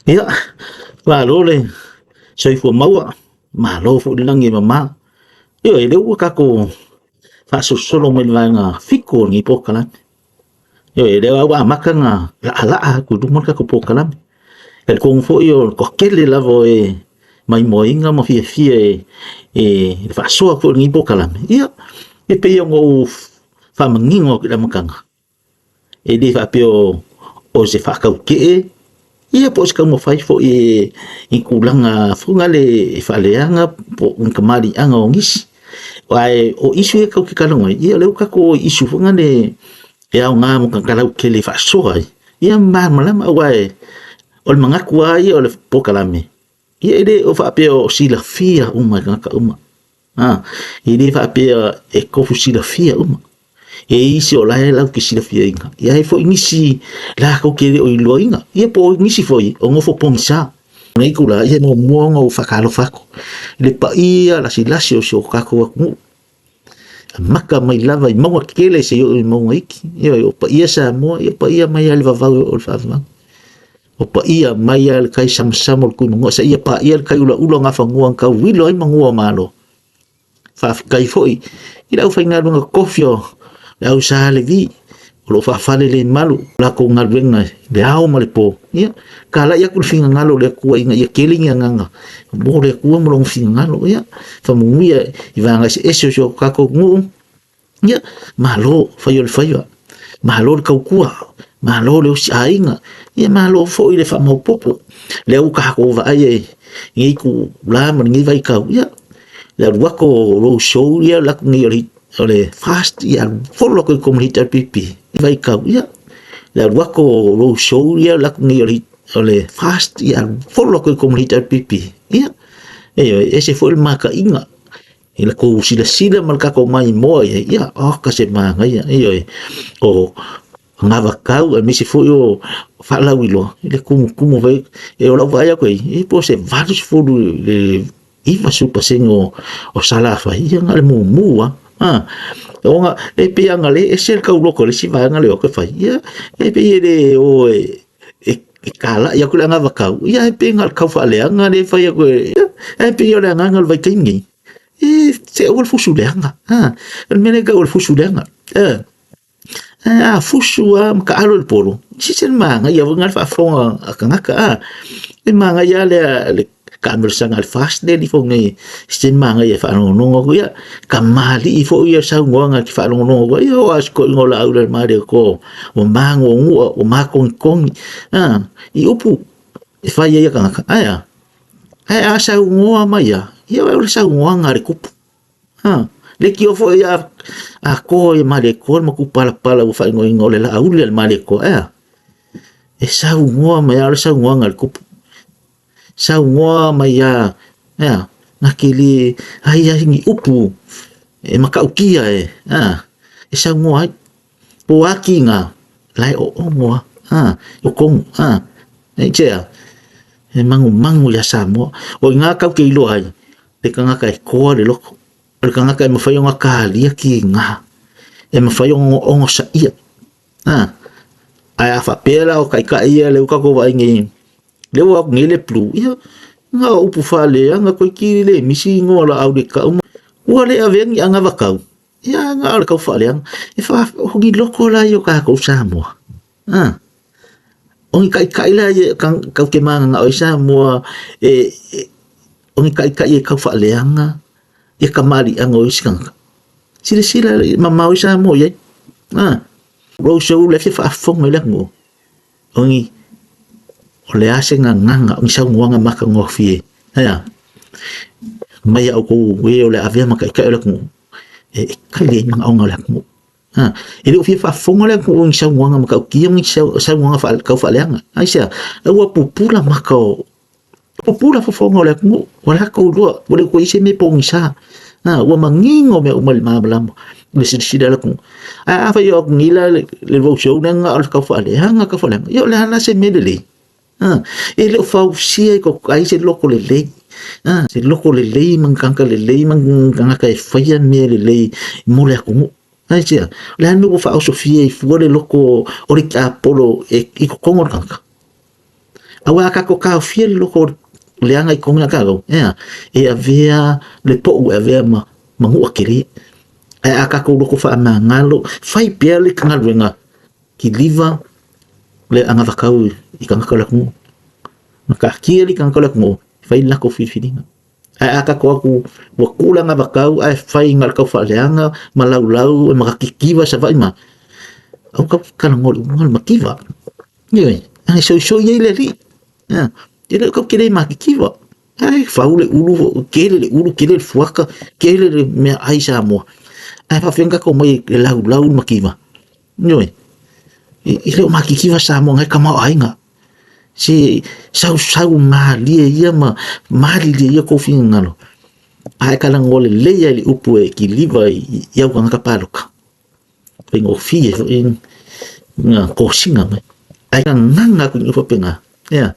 Ia, malo le soifua maua, malo foi le lagi e mama. Ioe, o lea ua tatou faasolosolo mai i le vaega 7 o lenei polokalame. Ioe, o lea ua amata ona laalaa atu i luma le tatou polokalame. E talitonu foi o le toatele lava o e maimoaina ma fiafia i le faasoa foi o lenei polokalame. Ia, e pei ona ou faamanino atu i le amataga, e le faapea o se faatautee ia po o se taumafai foi i tulaga foi lale e faaleaga po o ni tamaliiaga o nisi. Ae o issue ia tatou te talanoa ai, ia o lea ua tatou o i issue foi lale e aoga mo tagata lautele e faasoa ai, ia ma malamalama. Aua o le manatu lava ia o le polokalame, ia e le o faapea o silafia uma e tagata uma. A, e le faapea e tofu silafia uma. E i ai isi o la e latou te silafiaina, e i ai foi nisi latou te le o iloaina, ia po o nisi foi o nofo pogisa. O lenei itula, ia e muamua ona ou faatalofa atu i le paia lasilasi o si o tatou atunuu, amata mai lava i mauga tetele seia oo i mauga iti. Ioe, o paia Samoa, ia o paia mai lava i le vavau e oo i le faavavau. O paia mai lava i le tai samasama o le Tuimanua seia paia le tai ulaula o Nafanua na tauilo ai manu o Malo. Faafetai foi i le aufaigaluega totofi o le au Sa Levi o lo o faafalelemalu latou galuega i le ao ma le po. Ia, talai atu le finagalo o le Atua ina ia tele ni agaga mo le Atua ma lona finagalo. Ia, faamanuia i vaega eseese o si o tatou nuu. Ia, malo fai o le faiva, malo le tautua, malo le osiaiga, ia malo foi le faamaopoopo. Lea ua tatou vaai ai i lenei itula ma lenei vaitau, ia, le alu atu o lou show ia alu atu nei o le FAST, ia follow atu i le Komuniti LPP i vaitau, ia, le alu atu o lou show ia alu atu nei o le FAST, ia follow atu i le Komuniti LPP, ia, e ese foi le mataina i la kou silasila ma le tatou maimoa i ai, ia, oka se manaia, ioe, o anavakau aemaise foi o faalauiloa i le tumutumu foi. E o lau vaai atu i ai, e po o se 80 i le 90% o Salafai, ia na o le mumu lava. A, ona e pei lava ona le ese le tauloko i le isi vaega lea o e fai, ia, e pei e le o e talai atu le anavakau, ia e pei na o le tau faaleaga lea e fai atu e, ae pei o le agaga o le vaitaimi nei, e se aua le fusu leaga, a, o le mea lea e tau o le fusu leaga, a, ae a fusu lava ma taalo i le polo, se se manaia foi na le faafofoga a tagata, a, e manaia lava le taamilosaga a le FAST lea e alu ifo nei, se manaia e faalogologo atu, ia, tamalii foi ia saunoaga e te faalogologo atu ai, ia o a si toeaina o Laauli ma Malietoa ua magogoa, ua matogitogi, a, i upu e fai ai e tagata, ae a? Ae a saunoa mai lava, ia o le saunoaga a le tupu. A, leitioa foi a toa ia Malietoa le matupalapala ua faaigoaina o le Laauli a le Malietoa, ae a? E saunoa mai lava o le saunoaga a le tupu. Saunoa mai lava, ae a? Na te le ai ai ni upu e matautia e, a, e saunoa ai. Po o a kiga, la e oomo lava, a, o tonu, a. E te a, e magumagu iā Samoa. O i ina tatou te iloa ai, le tagata e toa le loto, o le tagata e mafai ona talia kiga, e mafai ona onosaia. A, ae a faapea la o taitai ia lea ua tatou vaai nei, lea ua atu nei le blue, ia, na o upu faaleaga toeitiiti le misi igoa o Laauli e tau ma, ua le avea ni anavatau, ia na o le tau faaleaga. E fa, o ni loko la ia o tatou Samoa, a, o ni taitai la ia tatou te mananao ai Samoa e, o ni taitai e tau faaleaga ia tamaliiaga o isi tagata. Silasila mamao i Samoa i ai, a, lou seu la e fia faafofoga i le atunuu, o ni, o le a se gagana, o ni saunoaga matagofie, ae a? Mai a outou e o le a avea ma taitai o le atunuu, e tali ai manaoga o le atunuu. A, e le o fia faafofoga le atunuu i ni saunoaga matautia ma ni saunoaga tau faaleaga. Aisea? Ua pupula maka o, pupula fofoga o le atunuu, ua latou iloa, ua le toe i ai se mea e pogisa. A, ua manino mea uma i le malamalama i le silasila a le atunuu. Ae afai o atu nei la le roadshow lea na o le tau faaleaga, tau faaleaga, ia o le a la se mea lelei? A, e le o fausia i ko ai se loko lelei. A, se loko lelei ma ni tagata lelei ma ni tagata e faia mea lelei mo le atunuu. Aisea? O le a le mea ua faaosofia ai fua le loko o le tiapolo e i totonu o le tagata? Aua a kākou taofia le loko leaga i totonu ia kākou, ea, e avea le poʻu e avea ma manuʻa tele. Ae a kākou loko faamagalo, fai pea le galuega kiliva le anavatau i tagata o le atunuu. Na taatia le tagata o le atunuu e fai le latou filifiliga. Ae a tatou atu ua tuu le anavatau ae fai na o le tau faaleaga ma laulau e makikiva Savaii ma, aua tatou te talanoa i le upu lena o le mativa. Ioe, ae soisoi ai le Alii. E le o tatou te le matitiva. Ae fau le ulu, tele le ulu, tele le fuata, tele le meaai i Samoa. Ae faapefea ona tatou omai e laulau le mativa. Ioe, e le o matitiva Samoa, o na e tamaoaiga. Se sausau malie ia ma malilie ia tou finagalo, a e talanoa lelei lava i le upu e kiliva i au tagata palota, faigofie foi ona tosina mai. Ae gagana atu i mea faapena, ea,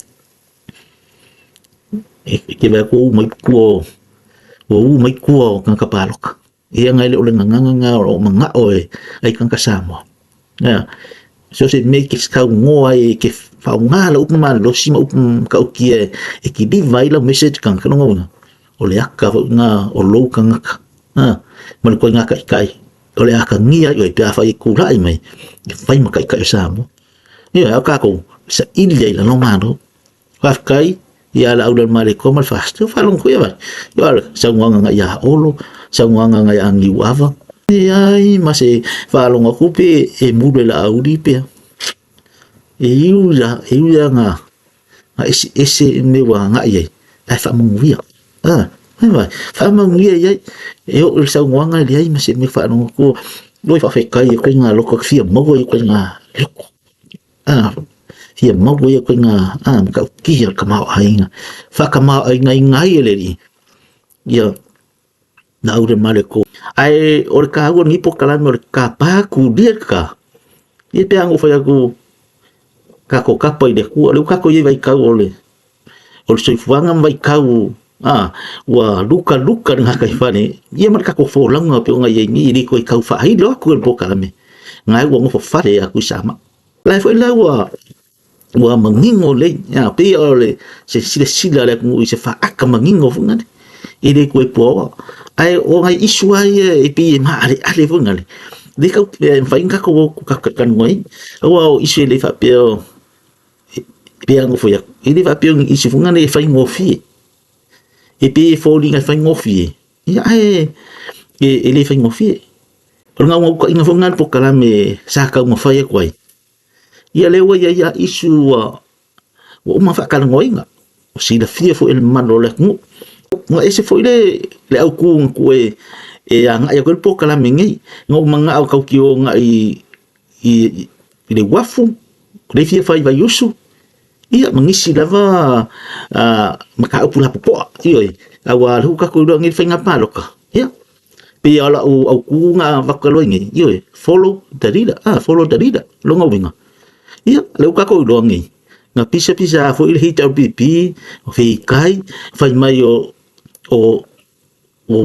e te vaai atu ua u mai tua, ua u mai tua o tagata palota. Ia ngai le o le gagana na o manao e ai tagata Samoa. Ia, so se mea ke saunoa ai ke faaaoga lau upu malosi ma upu matautia e kiliva ai lau message i tagata, lona uiga, o le aka foi lena o lou tagata, ma le ituaiga taitai o le a atagia ai oe pe afai e tulai mai e fai ma taitai o Samoa. Ia, a o tatou, e saili ai i lalo Malo. Faafetai ia Laaulialemalietoa ma le Fasitoo. Faalogo foi ia vai. Saunoaga agai ia Olo, saunoaga agai ia Niuava. Leai ma se faalogo atu pe e mulu e Laauli pea. E iu ia, e iu ia na, na eseese mea ua agai ai, ae faamanuia. Ah, vai, faamanuia i ai. E oo i le saunoaga e leai ma se mea faalogo atu. Oi faafetai e koe ngā loko, fia maua i koe ngā loko. Fia maua ia koe ngā matautia o le tamaoaiga, whakamaoaigaina ai e le Alii ia na aure male ko. Ae o le kāua ni polokalame o le kāpā kūlia le kā. Ia pe a na ou fai atu kākou kapa i le Atua, o lea ua kākou i ai vaitau o le o le soifuaga ma vaitau a ua lukaluka le gataifale ia ma le tatou folauga pei ona i ai nei e le toe tau faailo atu e le polokalame na ua nofo fale atu i Samoa. La foi la ua ua manino lelei a pei o le se silasila a le atunuu i se faaata manino foi lea e le toe puaoa. Ae o nai issue lava ia e pei e maaleale foi lea, lea tatou te e mafai ona tatou o tatou talanoa ai. Aua o issue e le faapea e pei lava ona ou fai atu, e le faapea o ni issue foi lea e faigofie. E pei e foliga e faigofie, ia ae e le faigofie. O le naunautaiga foi lena o le polokalame sa taumafai atu ai, ia lea ua i ai lava issue ua uma ona faatalanoaina, ua silafia foi e le mamalu o le atunuu. Ua ese foi le autu na tuu e agai atu ai le polokalame nei. Na ou manao tatou te o agai i le uafu, lea e fia fai i Vaiusu, ia ma nisi lava mataupu lapopoa, ioe, aua o lea ua tatou iloa nei le faiga palota, ia, pei lava o lau autu na avatu talu ai nei, ioe, follow the leader, follow the leader, lona uiga, ia, lea ua tatou iloa nei, na pisapisa foi le HRPP, o feitai, fai mai o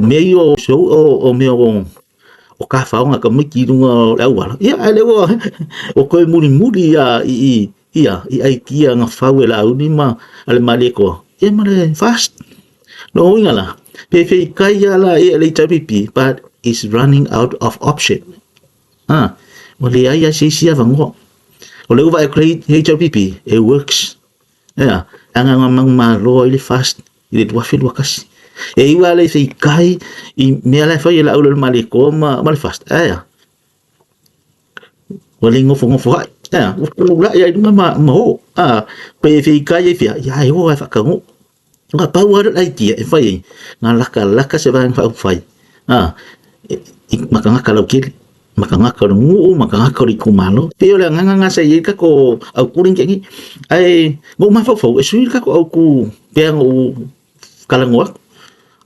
mea ia o mea o o tafaoga tamaiti i luga o le auala, ia ae lea ua ua toe mulimuli lava i i ia i aikia na fau e Laauli ma Alemalietoa, ia ma le FAST. Lona uiga la, pe feitai lava la ia le HRPP, but is running out of option. Ah, ua leai lava se isi avanoa. O lea ua vaai atu le HRPP, it works. Ea, leaga na manumalo ai le FAST i le 2021. E iu lava le feitai i mea la e fai e Laaulialemalietoa ma le FAST. Ae a? Ua le nofonofo ai. Ea, ua tulai ai i luga ma o. A, pe feitai ai fea, ia e o lava e faataunuu. Na pau lava le idea e fai ai, na latalata se Vaega Faaupufai, a, ma tagata lautele, ma tagata o le nuu, ma tagata o le itumalo. E pei o le agaga lena sa i ai le tatou autu lea na tea nei. Ae na ou mafaufau e sui le tatou autu pei ona ou talanoa atu.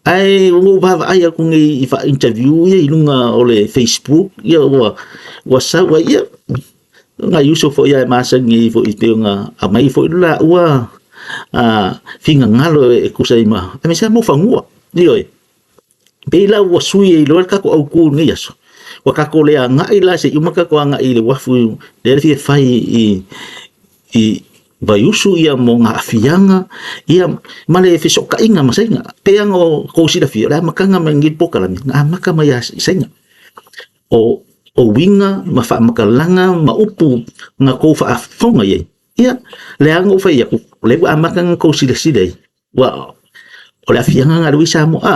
Ae ua ou vaavaai atu nei i faa-interview ia i luga o le Facebook, ia ua sau ai, ia, nai uso foi lava e masani ai foi pei ona aumai foi le laua finagalo e tusa ai ma, aemaise lava mo fanua. Ioe. Pei la ua sui ai loa le tatou autu i lenei aso, ua tatou le agai la se i uma tatou agai i le uafu lea e fia fai i Vaiusu ia mo ngā aafiaga ia ma le fesootaiga ma Saina. Pei lava ona kou silafia, o le amataga mai lenei polokalame na amata mai lava i Saina. O uiga ma faamatalaga ma upu na tou faafofoga i ai, ia, lea lava na ou fai atu, o lea ua amata ona outou silasila i ai, aua o le aafiaga lena o lea ua i Samoa.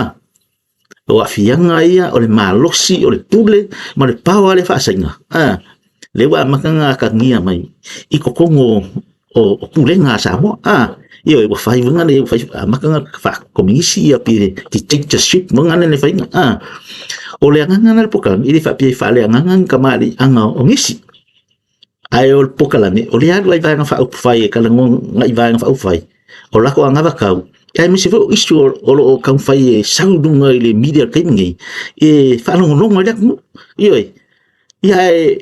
O aafiaga ia o le malosi o le pule ma le power lea faa-Saina, lea ua amata ona atagia mai i totonu o pulega a Samoa. Ioe, ua fai foi lea, ua amata ona faakomunisi ia pe dictatorship foi lea le faiga. O le agaga lena o le polokalame, e le faapea e faaleagaga ni tamaliiaga o nisi, Ae o le polokalame, o lea e alu lava i Vaega Faaupufai e talanoa i Vaega Faaupufai, o latou anavatau, aemaise foi o issue o lo o taumafai e sau i luga i le media i le taimi lenei, e faalogologo ai le atunuu. Ioe. Ia ae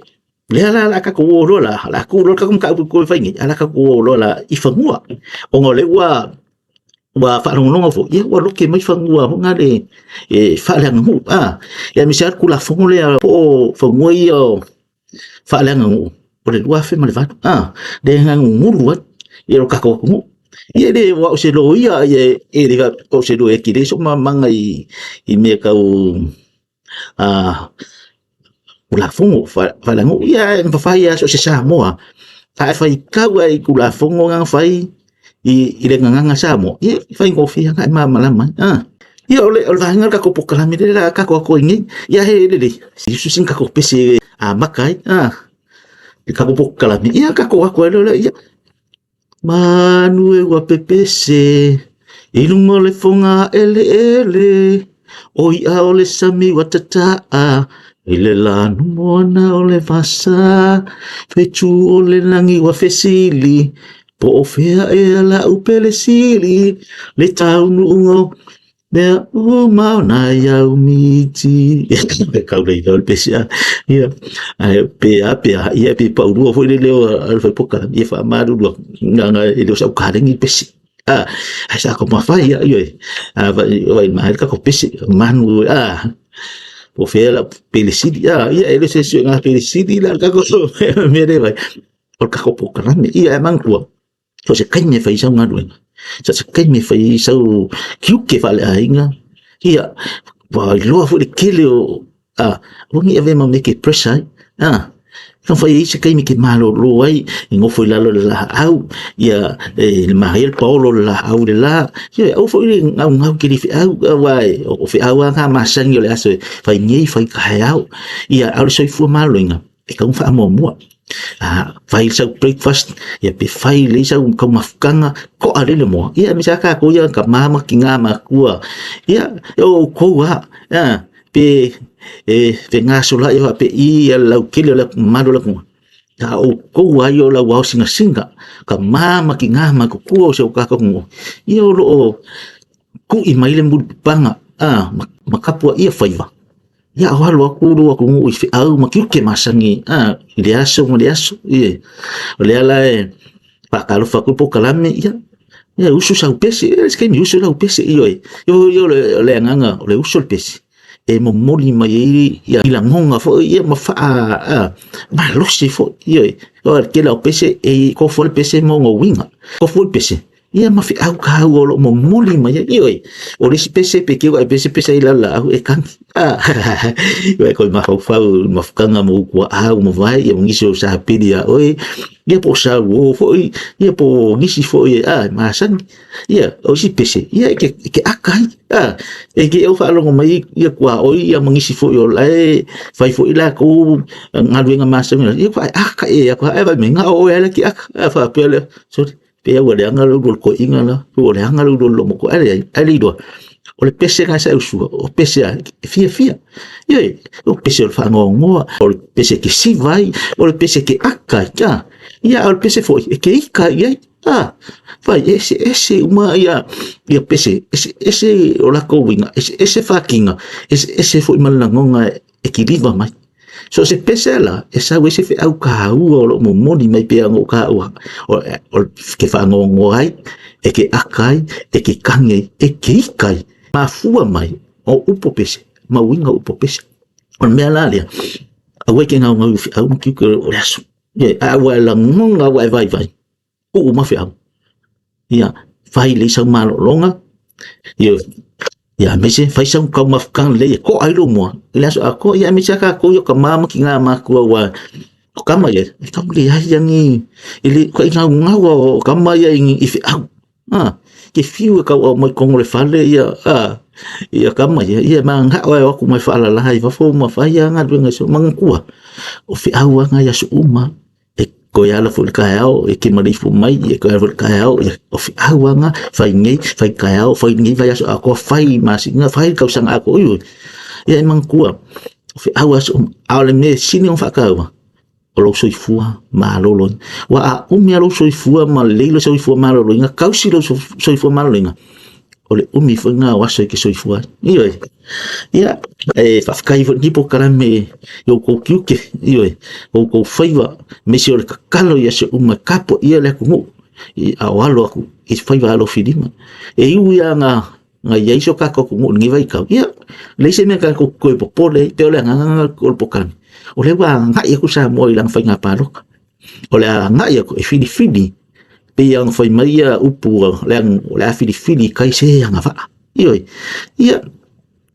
o lea la o le a tatou o loa la, o le a tuu loa le tatou mataupu e fai nei, ae o le a tatou o loa la i fanua, ona o lea ua faalogologo foi, ia ua lote mai fanua foi na le e faaleaganuu, aemaise lava le Tulafono lea po o fanua ia faaleaganuu o le 2008, lea na gugulu ai lo tatou atunuu. Ia e le o au o se loia, e le o se loia e tele sou malamalamaaga i mea tau Tulafono faaleaganuu. Ia ae fai lava so o se Samoa lava, a e faitau lava i Tulafono na fai i le Gagana Samoa, ia e faigofie lava ona e malamalama ai. Ia o le vaega o le tatou polokalame lea o le a tatou o atu ai nei. Ia e lelei, se i usu sina tatou pese e amata ai le tatou polokalame, ia tatou o atu ai loa lea, ia. Manu e ua pepese i luga o le fogaeleele, o i'a o le sami ua tataa i le lanu moana o le vasa, fetu o le lagi ua fesili, Po o fea ea lau pele sili, le taunuuga o mea uma o nai au miti. E tau le iloa le pese a. Ia, ae pe a pe a, ia pe paulua foi le leo a le faipokalame, ia faamalulu atu, leaga e le o sau kaleni le pese. A, ae sa taumafai lava, ioe. A vaai mai le tatou pese, manu, a, po o fea lau pele sili, a, ia e le o se suega pele sili la le tatou mea lea e fai. O le tatou polokalame. Ia e manatua, so o se taimi e fai ai sau galuega, so o se taimi e fai ai sau tiute faaleaiga, ia, ua iloa foi le tele o, aua ne i avea ma mea e te pressure ai, taumafai e i ai se taimi e te malolo ai, e nofo i lalo o le laau, ia e manaia le paolo o le laau i le la. Ioe, aua foi le gaugau tele i feau, aua o feau lava na masani o le aso e fai nei fai taeao. Ia, a o le soifua maloloina, e tatau ona faamuamua. A fai sau breakfast, ia pe fai lelei sau taumafataga, to'a lelei le moa, ia aemaise lava tatou ia tama ma tina matutua, ia e o outou lava, pe e fegasola'i faapei le lautele o le mamalu o le atunuu, a o outou lava ia o le au ao sinasina, tama ma tina matutua o si o tatou atunuu, ia o lo o tui mai le mulipapaga ma tapuaia faiva. Ia o alo atu lou atunuu i feau ma tiute masani i le aso ma le aso. O lea la e faatalofa atu i polokalame, ia, ia usu sau pese, ia se taimi usu lau pese, ioe. O le agaga o le usu o le pese, e momoli mai ai ia lagona foi ia ma faamalosi foi, ioe. O le tele o pese, e tofu lava le pese ma ona uiga. Tofu le pese, ia ma feau taua o lo o momoli mai ai. Ioe, o le isi pese pe keu ai pese pese ai la laau e kani. Ia koe mafaufau i mafutaga ma ou tuaau ma vae, ia ma nisi o sapili ia oe, ia po o sauo foi, ia po o nisi foi e masani. Ia, o isi pese, ia e ke aka ai. E ke au faalogo mai ia tuaoi ia ma nisi foi o la e fai foi latou galuega masani, ia fae aka e aku, ae vaai mai, na o oe lava le ke aka. Faapea lea, sole, Pei ua leaga le ulu o le toeaina la, pei ua leaga le ulu o le loomatua, ae leai, ae le iloa, o le pese lena sa e usua, o pese a e fiafia. Ioe, o pese o le faanoanoa, o le pese e te siva ai, o le pese e te aka ai, a, ia, a o le pese foi e te ika i ai, a, fai, eseese uma ia, ia pese, eseese o latou uiga, eseese fatiga, eseese foi ma le lagona e kiliva mai. So o se pese la, e sau ai se feau taua o lo o momoli mai pea ona o taua, o ke faanoanoa ai, e ke aka ai, e ke kagi ai, e ke ika ai. Mafua mai o upu pese, ma uiga o upu pese. O le mea la lea, aua e te gaugau i feau ma tiute o le aso. Ae ua e lagona ua e vaivai. Tuu ma feau. Ia, fai lelei sau malologa, ia, ia aemaise fai sau taumafataga lelei e to'a ai lou moa i le aso atoa, ia aemaise lava tatou ia o tama ma tina matutua, aua o tama ia, e tau leai lava ni, e le matua naunau lava o tama ia i feau. A, e te fiu e tau aumai i totonu o le fale ia, a, ia tama ia, ia e mananao lava e o atu ma e faalala i fafo ma fai lava galuega. Manatua, o feau lava na i aso uma lava. E toe ala foi i le taeao e te maleifua mai, e toe ala foi i le taeao, o feau lava na, fai nei, fai taeao, fai lenei vaiaso atoa, fai masina, fai le tausaga atoa. Ioe, ia e manatua, o feau lava aso uma. A o le mea e sili ona faataua, o lou soifua maloloina. Aua a umi lava lou soifua ma lelei lou soifua maloloina, tausi lou soifua maloloina, o le umi foi lena o aso e te soifua ai. Ioe. Ia, e faafetai foi i lenei polokalame i outou tiute, ioe, outou faiva, aemaise o le tatalo i aso uma e tapuaia le atunuu a o alo atu i faiva alofilima. E ui lava na i ai so tatou atunuu i lenei vaitau, ia, leai se mea tatou te toe popole ai, pei o le agaga lena o le polokalame, o lea ua agai atu Samoa i lana faiga palota. O le a agai atu e filifili pei ona fai mai ia upu o le a filifili i tai se agavaa. Ioe, ia,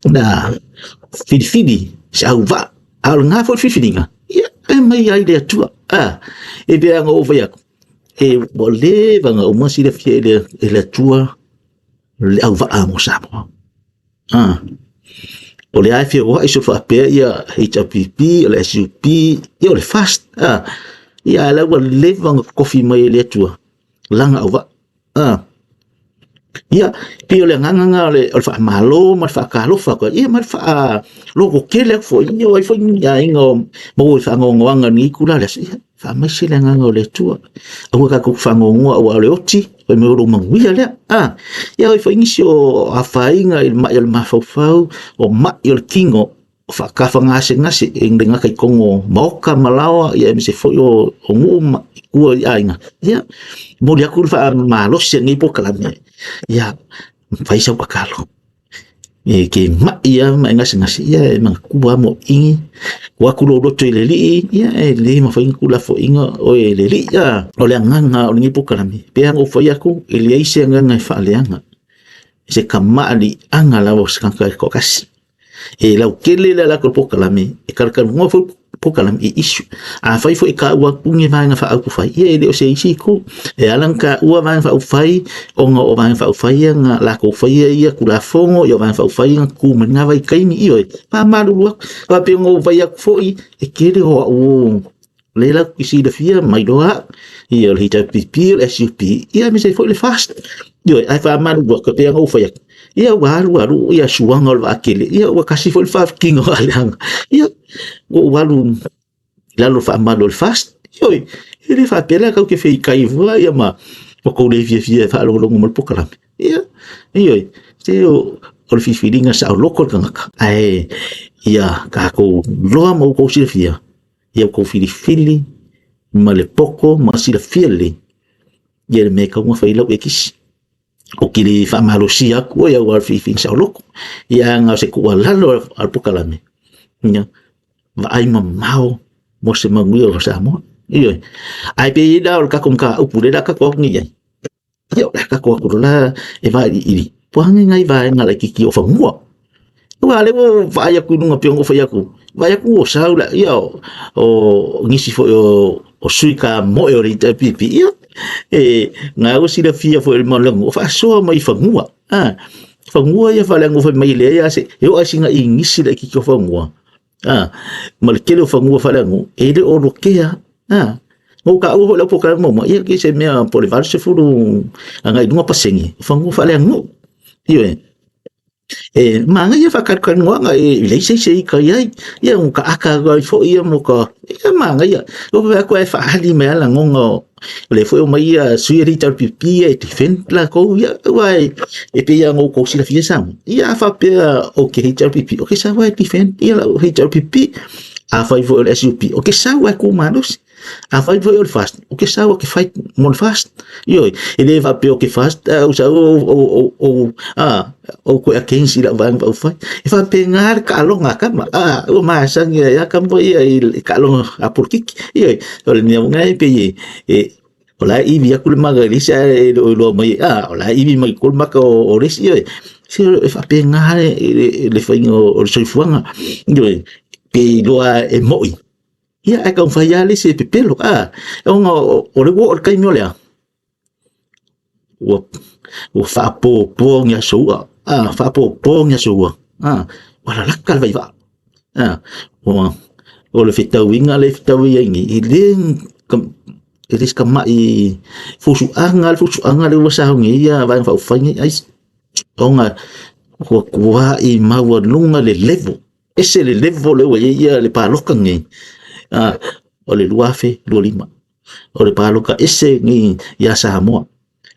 na filifili se auvaa, a o lena foi filifiliga, ia, e aumai ai le Atua. A, e pei ona ou fai atu, e ua leva ona uma silafia e le Atua le auvaa mo Samoa. A, o lea e feoai solo faapea ia HRPP, o le SUP, ia o le FAST. A, ia a o la ua leva ona totofi mai e le Atua lana auvaa. A, ia, pei o le agaga lena o le faamalo ma le faatalofa atu ai, ia ma le faalototele atu foi, ia o ai foi ni aiga o maua i faanoanoaga i lenei itula o le aso, ia faamaise le agaga o le Atua. Aua tatou te faanoanoa aua o le oti, fai mai o lou manuia lea. A, ia o ai foi nisi o afaina i le mai o le mafaufau, o mai o le tino, o faatafagasegase e le gata i totonu o maota ma laoa, ia aemaise foi o nuu ma tua i aiga. Ia, momoli atu le faamalosi o lenei polokalame, ia fai sau tatalo. E te mai lava ma e gasegase, ia e manatua lava mauili, tuu atu lou loto i le Alii, ia e le mafai ona tuulafoaiina oe e le Alii. O le agaga o lenei polokalame, e pei lava ona ou fai atu, e leai se agaga e faaleaga, o se tamaliiaga lava o se tagata e toatasi. E lautele le ala atu o le polokalame, e talatalanoa foi le polokalame i issue. Afai foi e taua atu ni Vaega Faaupufai, ia e le o se isi itu. E ala ona taua Vaega Faaupufai, ona o Vaega Faaupufai ia na latou faia ia Tulafono, ia o Vaega Faaupufai ia na tu mai lena vaitaimi, ioe, faamalulu atu. Aua pei ona ou fai atu foi, e tele o au lea latou te silafia ma iloa au, ia o le HRPP, o le SUP, ia aemaise ai foi le FAST. Ioe, ae faamalulu atu, e pei ona ou fai atu, ia ua alu alu ia suaga o le vaatele, ia ua tasi foi le faafitiga o aleaga. Ia, ua ou alu i lalo o le faamalu o le FAST. Ioe, e le faapea la tatou te feitai fua ia ma tou le fiafia e faalogologo mai i le polokalame. Ia, ioe, se o le filifiliga saoloto le tagata, ae ia tatou iloa ma outou silafia, ia outou filifili ma le poto ma silafia lelei ia le mea e tatau ona fai ai lau ekisi. Ou te le faamalosia atu oe aua o le filifiliga saoloto. Ia ae na o se tuualalo a le polokalame, ia vaai mamao mo se manuia o Samoa. Ioe. Ae pei la o le tatou mataupu lea o le a tatou o atu nei i ai, Ia, o le a tatou o atu loa e vailiili po o a ni nai vaega laitiiti o fanua. Aua o lea ua ou vaai atu i luga pei ona ou fai atu, vaai atu ua sau la, ia o nisi foi o sui kamoe o le HRPP, ia, e na ua silafia foi e le mamalu o le atunuu, o faasoa mai i fanua. A, fanua ia faaleaganuu fai mai e leai lava se, e oo lava i sina inisi laitiiti o fanua, a, ma le tele o fanua faaleaganuu, e le o lokea. A, na ou taua foi i lau polokalame muamua, ia pei se mea po o le 80 agai i luga pasene o fanua faaleaganuu. Ioe. E manaia le faatalatalanoaga, e leai se isi e ita i ai. Ia ua taata atu ai foi ia mo ka, ia manaia. Ua ou fai atu e faaali mai lava lagona o lea foi e omai ia sui o le HRPP e defend latou, ia aua e pei lava ona outou silafia Samoa. Ia a faapea ou te HRPP, ou te sau lava e defend ia lau HRPP. Afai foi o le SUP, ou te sau lava e tu malosi. Afai foi o le FAST, ou te sau ou te fight mo le FAST. Ioe, e le faapea ou te FAST ae ou sau ou toe against i lau Vaega Faaupufai. E faapena le taaloga a tama, ua masani ai lava tama ia i le taaloga a polokiki. Ioe, o le mea lena e pei e O la e ivi atu le maka i le isi ae le o iloa mai, a, o la e ivi mai kua le maka o le isi, ioe. Se e faapena le faiga o le soifuaga, ioe, pe iloa e moi, ia ae taumafai lava le isi e pepelo, a, ona o le ua oo i le taimi o le a? Ua faapopo ni aso ua, a, faapopo ni aso ua, a, ua lalata le vaivaa. A, o le fetauiga lea e fetaui ai nei, e le e le o se tamai fusuaga le fusuaga lea ua sauni ai ia Vaega Faaupufai nei, ai, ona ua tuai maualuga le level, ese le level lea ua i ai le palota lenei, o le 2025. O le palota ese nei ia Samoa.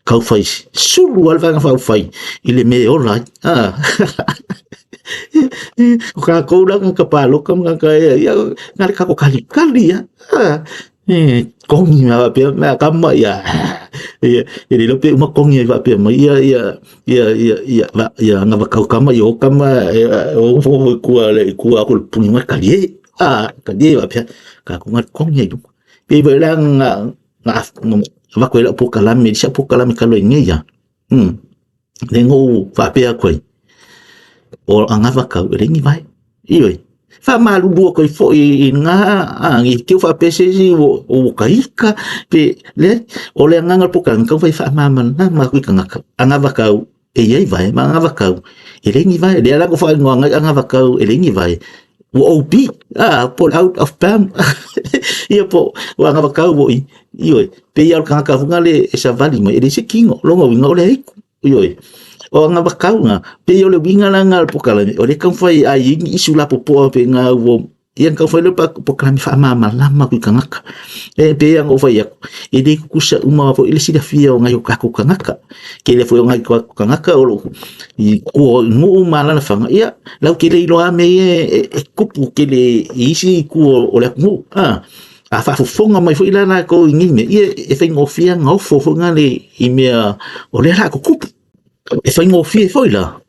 Tau fai sulu lava le Vaega Faaupufai i le mea e ola ai. O tatou la tagata palota ma tagata e, ia, na o le tatou talitali lava. E togi ma faapea mea kama ia, ia, e le iloa pe uma togi ai faapea mai ia ia ia ia ia ia agavakau kama ia o kama e o fofo i tua i tua atu o le puni mai talie. A, talie faapea, tatou na togi ai luma. Pei foi la na avatu ai lau polokalame, le isi au polokalame talu ai nei lava, lea na ou faapea atu ai, o agavakau e leai ni vae. Ioe, faamalulu atu ai foi i lena, ne i te i ua faapea se isi ua ta ita, pe leai. O le agaga o le polokalame, taumafai e faamalamalama atu i tagata, agavakau e i ai vae ma agavakau e leai ni vae. Lea la na ou faaigoaina ai agavakau e leai ni vae, ua OB, po o le out of bound. Ia po o agavakau foi, ioe, pei lava o le tagata foi lea e savali mai e leai se tino, o lona uiga o le aitu. Ioe, o agavakau na, pei o le uiga la lena o le polokalame, o lea e taumafai a i ai ni issue lapopoa pe na ua Ia na taumafai lea o le polokalame faamalamalama atu i tagata. E pei lava ona ou fai atu, e le tutusa uma foi le silafia o nai o tatou tagata. Tele foi o nai o tatou tagata o lo o i tua i nuu ma alaalafaga, ia latou te le iloa lava mea ia e tupu tele i isi itu o le atunuu. A faafofoga mai foi la latou i nei mea, ia e faigofie ona ofo foi lea i mea o lea o le a tutupu. E faigofie foi la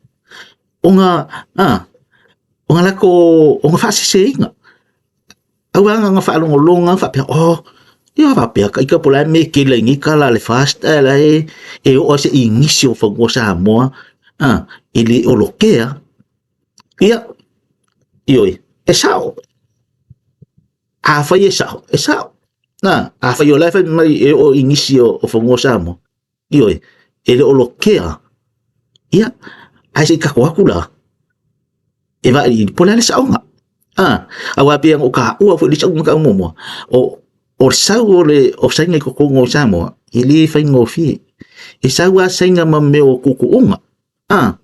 ona ona latou ona faaseseina. Aua na ona faalogologo lava faapea, oh, ia faapea ka ita po o le a le mea e tele ai nei tala a le FAST ae la e e oo lava seia i nisi o fanua Samoa e le o lokea. Ia, ioe, e sao. Afai e sao, e sao. Afai o la e fai mai e oo i nisi o fanua Samoa, Ioe, e le o lokea. Ia, ae se i tatou atu la, e vailiili po o le a le saoga. A, aua pei ona ou taua foi i le isi mataupu muamua, o le sau o le o Saina i totonu o Samoa, e le faigofie. E sau lava Saina ma mea o tuutuuga. A,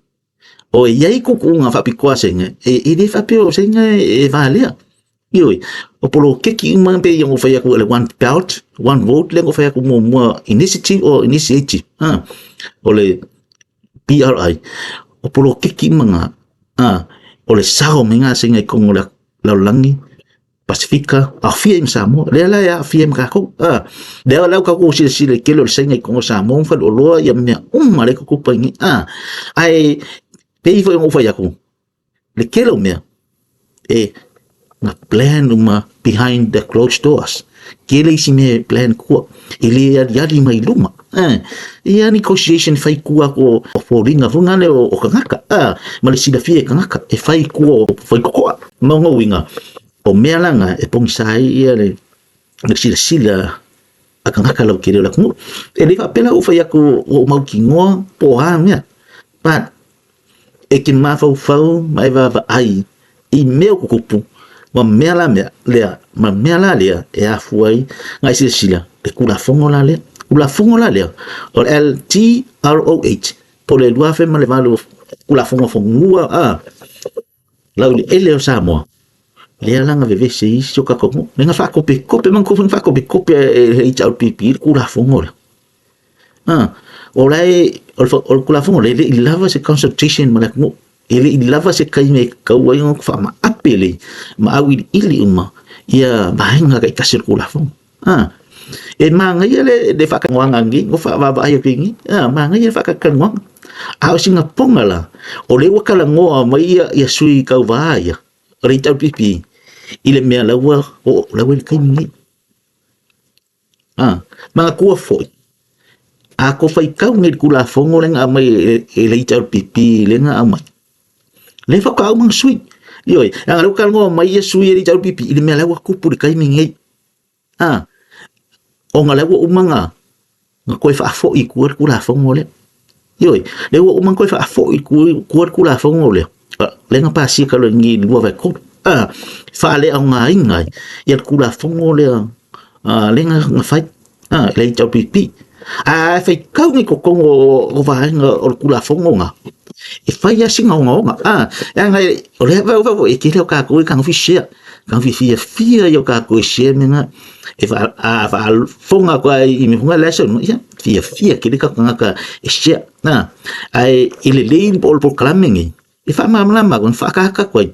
o e i ai tuutuuga faapitoa a Saina, e le faapea o Saina e valea. Ioe, o poloketi uma pei ona ou fai atu o le one belt, one road lea na ou fai atu muamua initiative or initiative, ha, o le BRI, o poloketi uma na, ha, o le sao mai na Saina i totonu o le lalolagi, Pasifika, aafia ai ma Samoa. Lea la e aafia ai ma tatou. A, lea la ua tatou silasila i le tele o le Saina i totonu o Samoa ma faleoloa ia mea uma lea e tutupu ai nei. A, ae pei foi ona ou fai atu, le tele o mea e na plan uma behind the closed doors. Tele isi mea e plan kua, e le aliali mai luma. Eh, ia negotiation fai kua ko o foliga foi ngale o, o tagata, ah, ma le silafia e tagata, e fai kua o fai kokoa. Ma ona uiga, o mea la na e pogisa ai ia le, le silasila a tagata lautele o le atunuu. E le faapea la ua ou fai atu ua ou mautinoa po o a mea, but e te mafaufau ma e vaavaai i mea o tutupu ma mea la mea lea ma mea la lea e afua ai na e silasila le Tulafono la lea. Tulafono la lea o le LTROH po o le 2008 Tulafono o Fanua a Laueleele o Samoa lea la na vevesi ai isi o tatou nuu. Lea na faakopekope ma na faakopekope e le HRPP le Tulafono lea. O la e, o le Tulafono lea, e le i lava se consultation ma le atunuu. E le i lava se taimi e tatau ai ona faamaape lelei ma auiliili uma ia vaega taitasi o le Tulafono. E manaia le faatanoaga nei, ua faavaavaai atu nei, manaia le faatanoaga. A o sina poga la, o lea ua talanoa mai ia sui tauva ia, o le HRPP, i le mea la ua oo, la ua i le taimi nei. A, manatua foi, a ko faitau nei i le Tulafono lea na aumai e le HRPP lea na aumai, lea faatoa uma ona sui. Ioe, leaga o lea ua talanoa mai ia sui o le HRPP i le mea la ua tupu i le taimi lenei. A, ona o lea ua uma ona toe faafoi i tua le Tulafono lea. Ioe, lea ua uma ona toe faafoi i tua le Tulafono lea, lea na pasia talu ai nei i le 2023, a, faaleaogaina ai le Tulafono lea lea na fai a, le HRPP. Ae faitau nei i totonu o vaega o le Tulafono lena, e fai lava sina ogaoga, a, leaga o lea e tele lava o tatou e tagofi share, tagofi fiafia ia o tatou e share mea na. E faafofoga atu lava i mea foi na la e saunoa, ia, fiafia tele tatou tagata e share, a. Ae i lelei o le polokalame lenei, e faamalamalama atu ma faaataata atu ai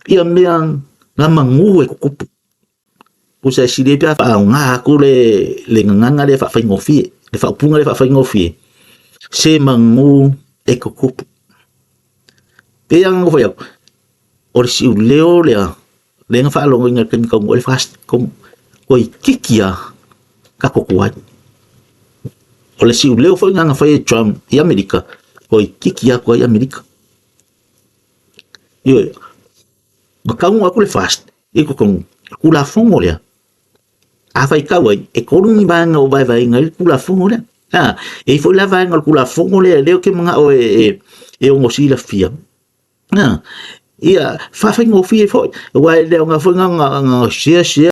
ia mea na manu e tutupu. Tusa e sili ai pe a faaaoga atu le gagana lea faafaigofie, le faaupuga lea faafaigofie, se manu e tutupu. Pei lava ona ou fai atu, o le siuleo lea lea na faalogoina i le taimi taunuu ai le FAST, toeitiiti lava tatou tuai. O le siuleo foi lena na fai e Trump i Amerika, toeitiiti lava tuai Amerika. Ioe, na taunuu atu le FAST i totonu, Tulafono lea, a faitau ai, e 3 ni vaega o vaevaeina ai le Tulafono lea. A, e i ai foi la vaega o le Tulafono lea, lea ou te manao e ono silafia, Ia faafaigofie foi, aua e le aoga foi na share share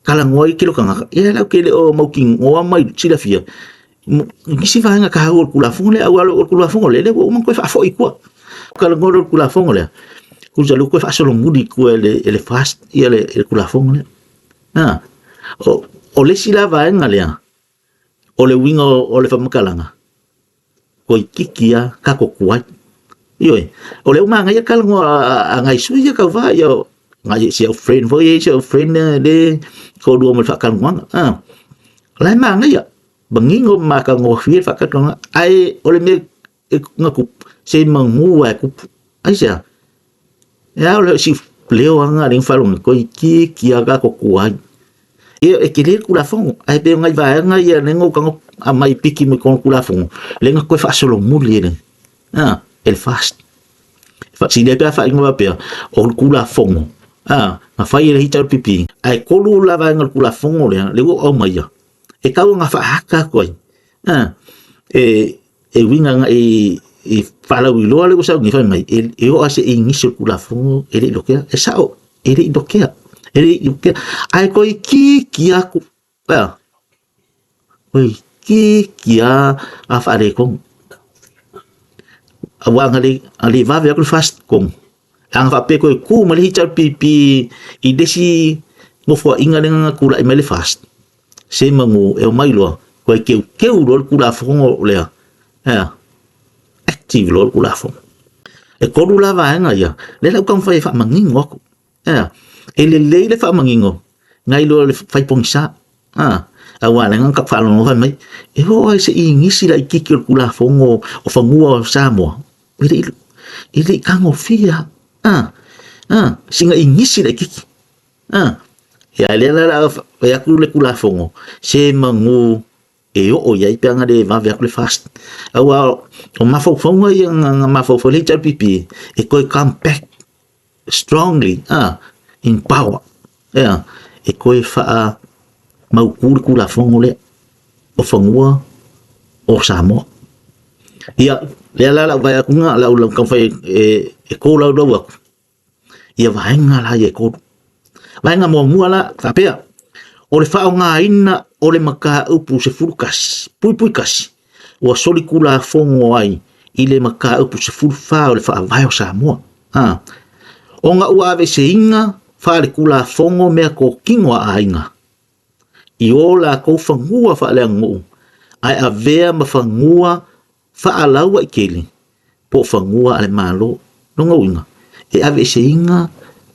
talanoa ai le tele o tagata, ia latou te le o mautinoa ma silafia nisi vaega taua o le Tulafono lea, aua o le Tulafono lea, lea ua uma ona toe faafoi i tua. Talanoa loa i le Tulafono lea, tusa o lea ua toe faasolomuli i tua e le FAST le Tulafono lea. O le isi la vaega lea, O le uiga o le faamatalaga, toeitiiti lava tatou tuai. Ioe, o lea ua manaia le talanoa a nai sui ia tauva, ia nai si au friend foi ia, si au friend lea e toalua ma le faatalanoaga, a, o la e manaia, manino ma matagofie le faatalanoaga, ae o le mea na tupu, se manu lava e tupu. Aisea? E ao le si leo lava lena faalogo toeitiiti lava tatou tuai. Ia e tele le Tulafono, ae pei o nai vaega ia lea na ou tago aumai piki mai totonu o le Tulafono, lea na toe faasolomuli e le, a, e le FAST. Faatasi ai pe a faaigoa faapea, o le Tulafono, a, na fai e le HRPP, ae 3 la vaega o le Tulafono lea, lea ua ou aumaia, e tau ona faaata atu ai, a, e, e uiga agai i faalauiloa lea ua sau nei fai mai, e oo lava se i nisi o le Tulafono e le i lokea. E sao, e le i lokea, e le i lokea. Ae toeitiiti atu, ea, toeitiiti lava a faaletonu. Aua ana le vave atu le FAST tonu, ana faapea e toe tu mai le HRPP i le isi nofoaiga lea na tulai mai le FAST, se manu e omai loa, toe teuteu loa le Tulafono lea, ea, active loa le Tulafono. E 3 la vaega ia, lea la ua taumafai e faamanino atu. Ea, e lelei le faamanino, nai lo le fai pogisa. A, aua lea na faalogologo fai mai, e oo lava i se inisi laitiiti o le Tulafono o Fanua o Samoa, e le i tagofia. A, a, sina inisi laitiiti. A, ia lea la o le a fai atu le Tulafono, se manu e oo i ai pe ana le vave atu le FAST. Aua o mafaufauga ia na mafaufau ai le HRPP e toe come back strongly in power. Ea, e toe faamautu le Tulafono lea o fanua o Samoa. Ia, lea la o le a ou vaai atu, o le a ou taumafai e tolaulau atu ia vaega la ia e 3. Vaega muamua la, faapea, o le faaaogaina o le mataupu 11.1 ua solitulafono ai i le mataupu 14 o le Faavae o Samoa. A, ona ua aveeseina faaletulafono meatotino a aiga i o latou fanua faaleaganuu ae avea ma fanua faalauaitele po o fanua a le Malo. Lona uiga, e aveeseina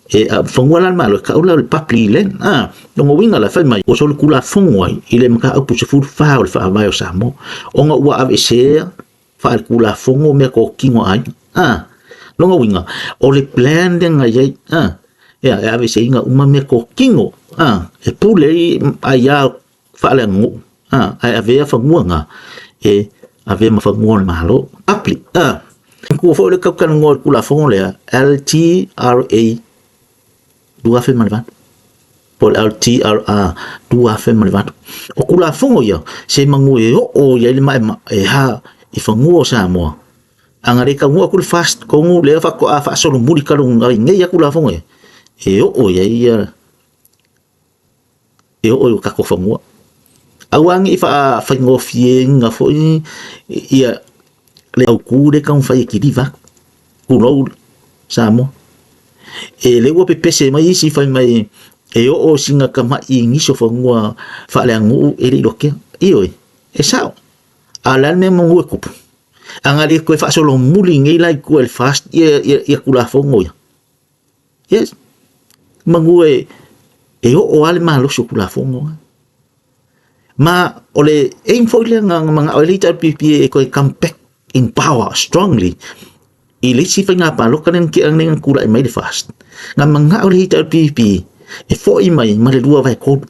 e fanua la a le Malo, e tau la o le public land. A, lona uiga la, fai mai, ua solitulafono ai i le mataupu 14 o le Faavae o Samoa, ona ua aveesea faaletulafono meatotino a aiga. A, lona uiga, o le plan lea na i ai, a, ia, e aveeseina uma meatotino, a, e pule ai aia faaleaganuu, a, ae avea fanua na e avea ma fanua o le Malo, public, a. Manatua foi o le tau talanoa i le Tulafono lea LTRA 2008, po o le LTRR 2008. O Tulafono ia, se manu e oo i ai le maemaea i fanua o Samoa, a na le taunuu atu le FAST tonu lea faatoa faasolomuli talu ai nei lava Tulafono ia, e oo i ai ia, e oo i o tatou fanua. Aua ne i faafaigofieina foi ia le autu lea e taumafai e kiliva atu, tulou Samoa. E lea ua pepese mai isi fai mai e oo sina tamai i nisi o fanua faaleaganuu e le i lotea. Ioe, e sao. A o le a le mea manu e tupu? A na le toe faasolomuli nei la i tua i le FAST ia Tulafono ia. Yes. Manu e oo lava le malosi o Tulafono na. Ma o le aim foi lea na manao ai le HRPP e toe come back in power strongly i le isi faiga palota lea na tea nei na tulai mai le FAST. Na manao le HRPP e foi mai ma le 2/3.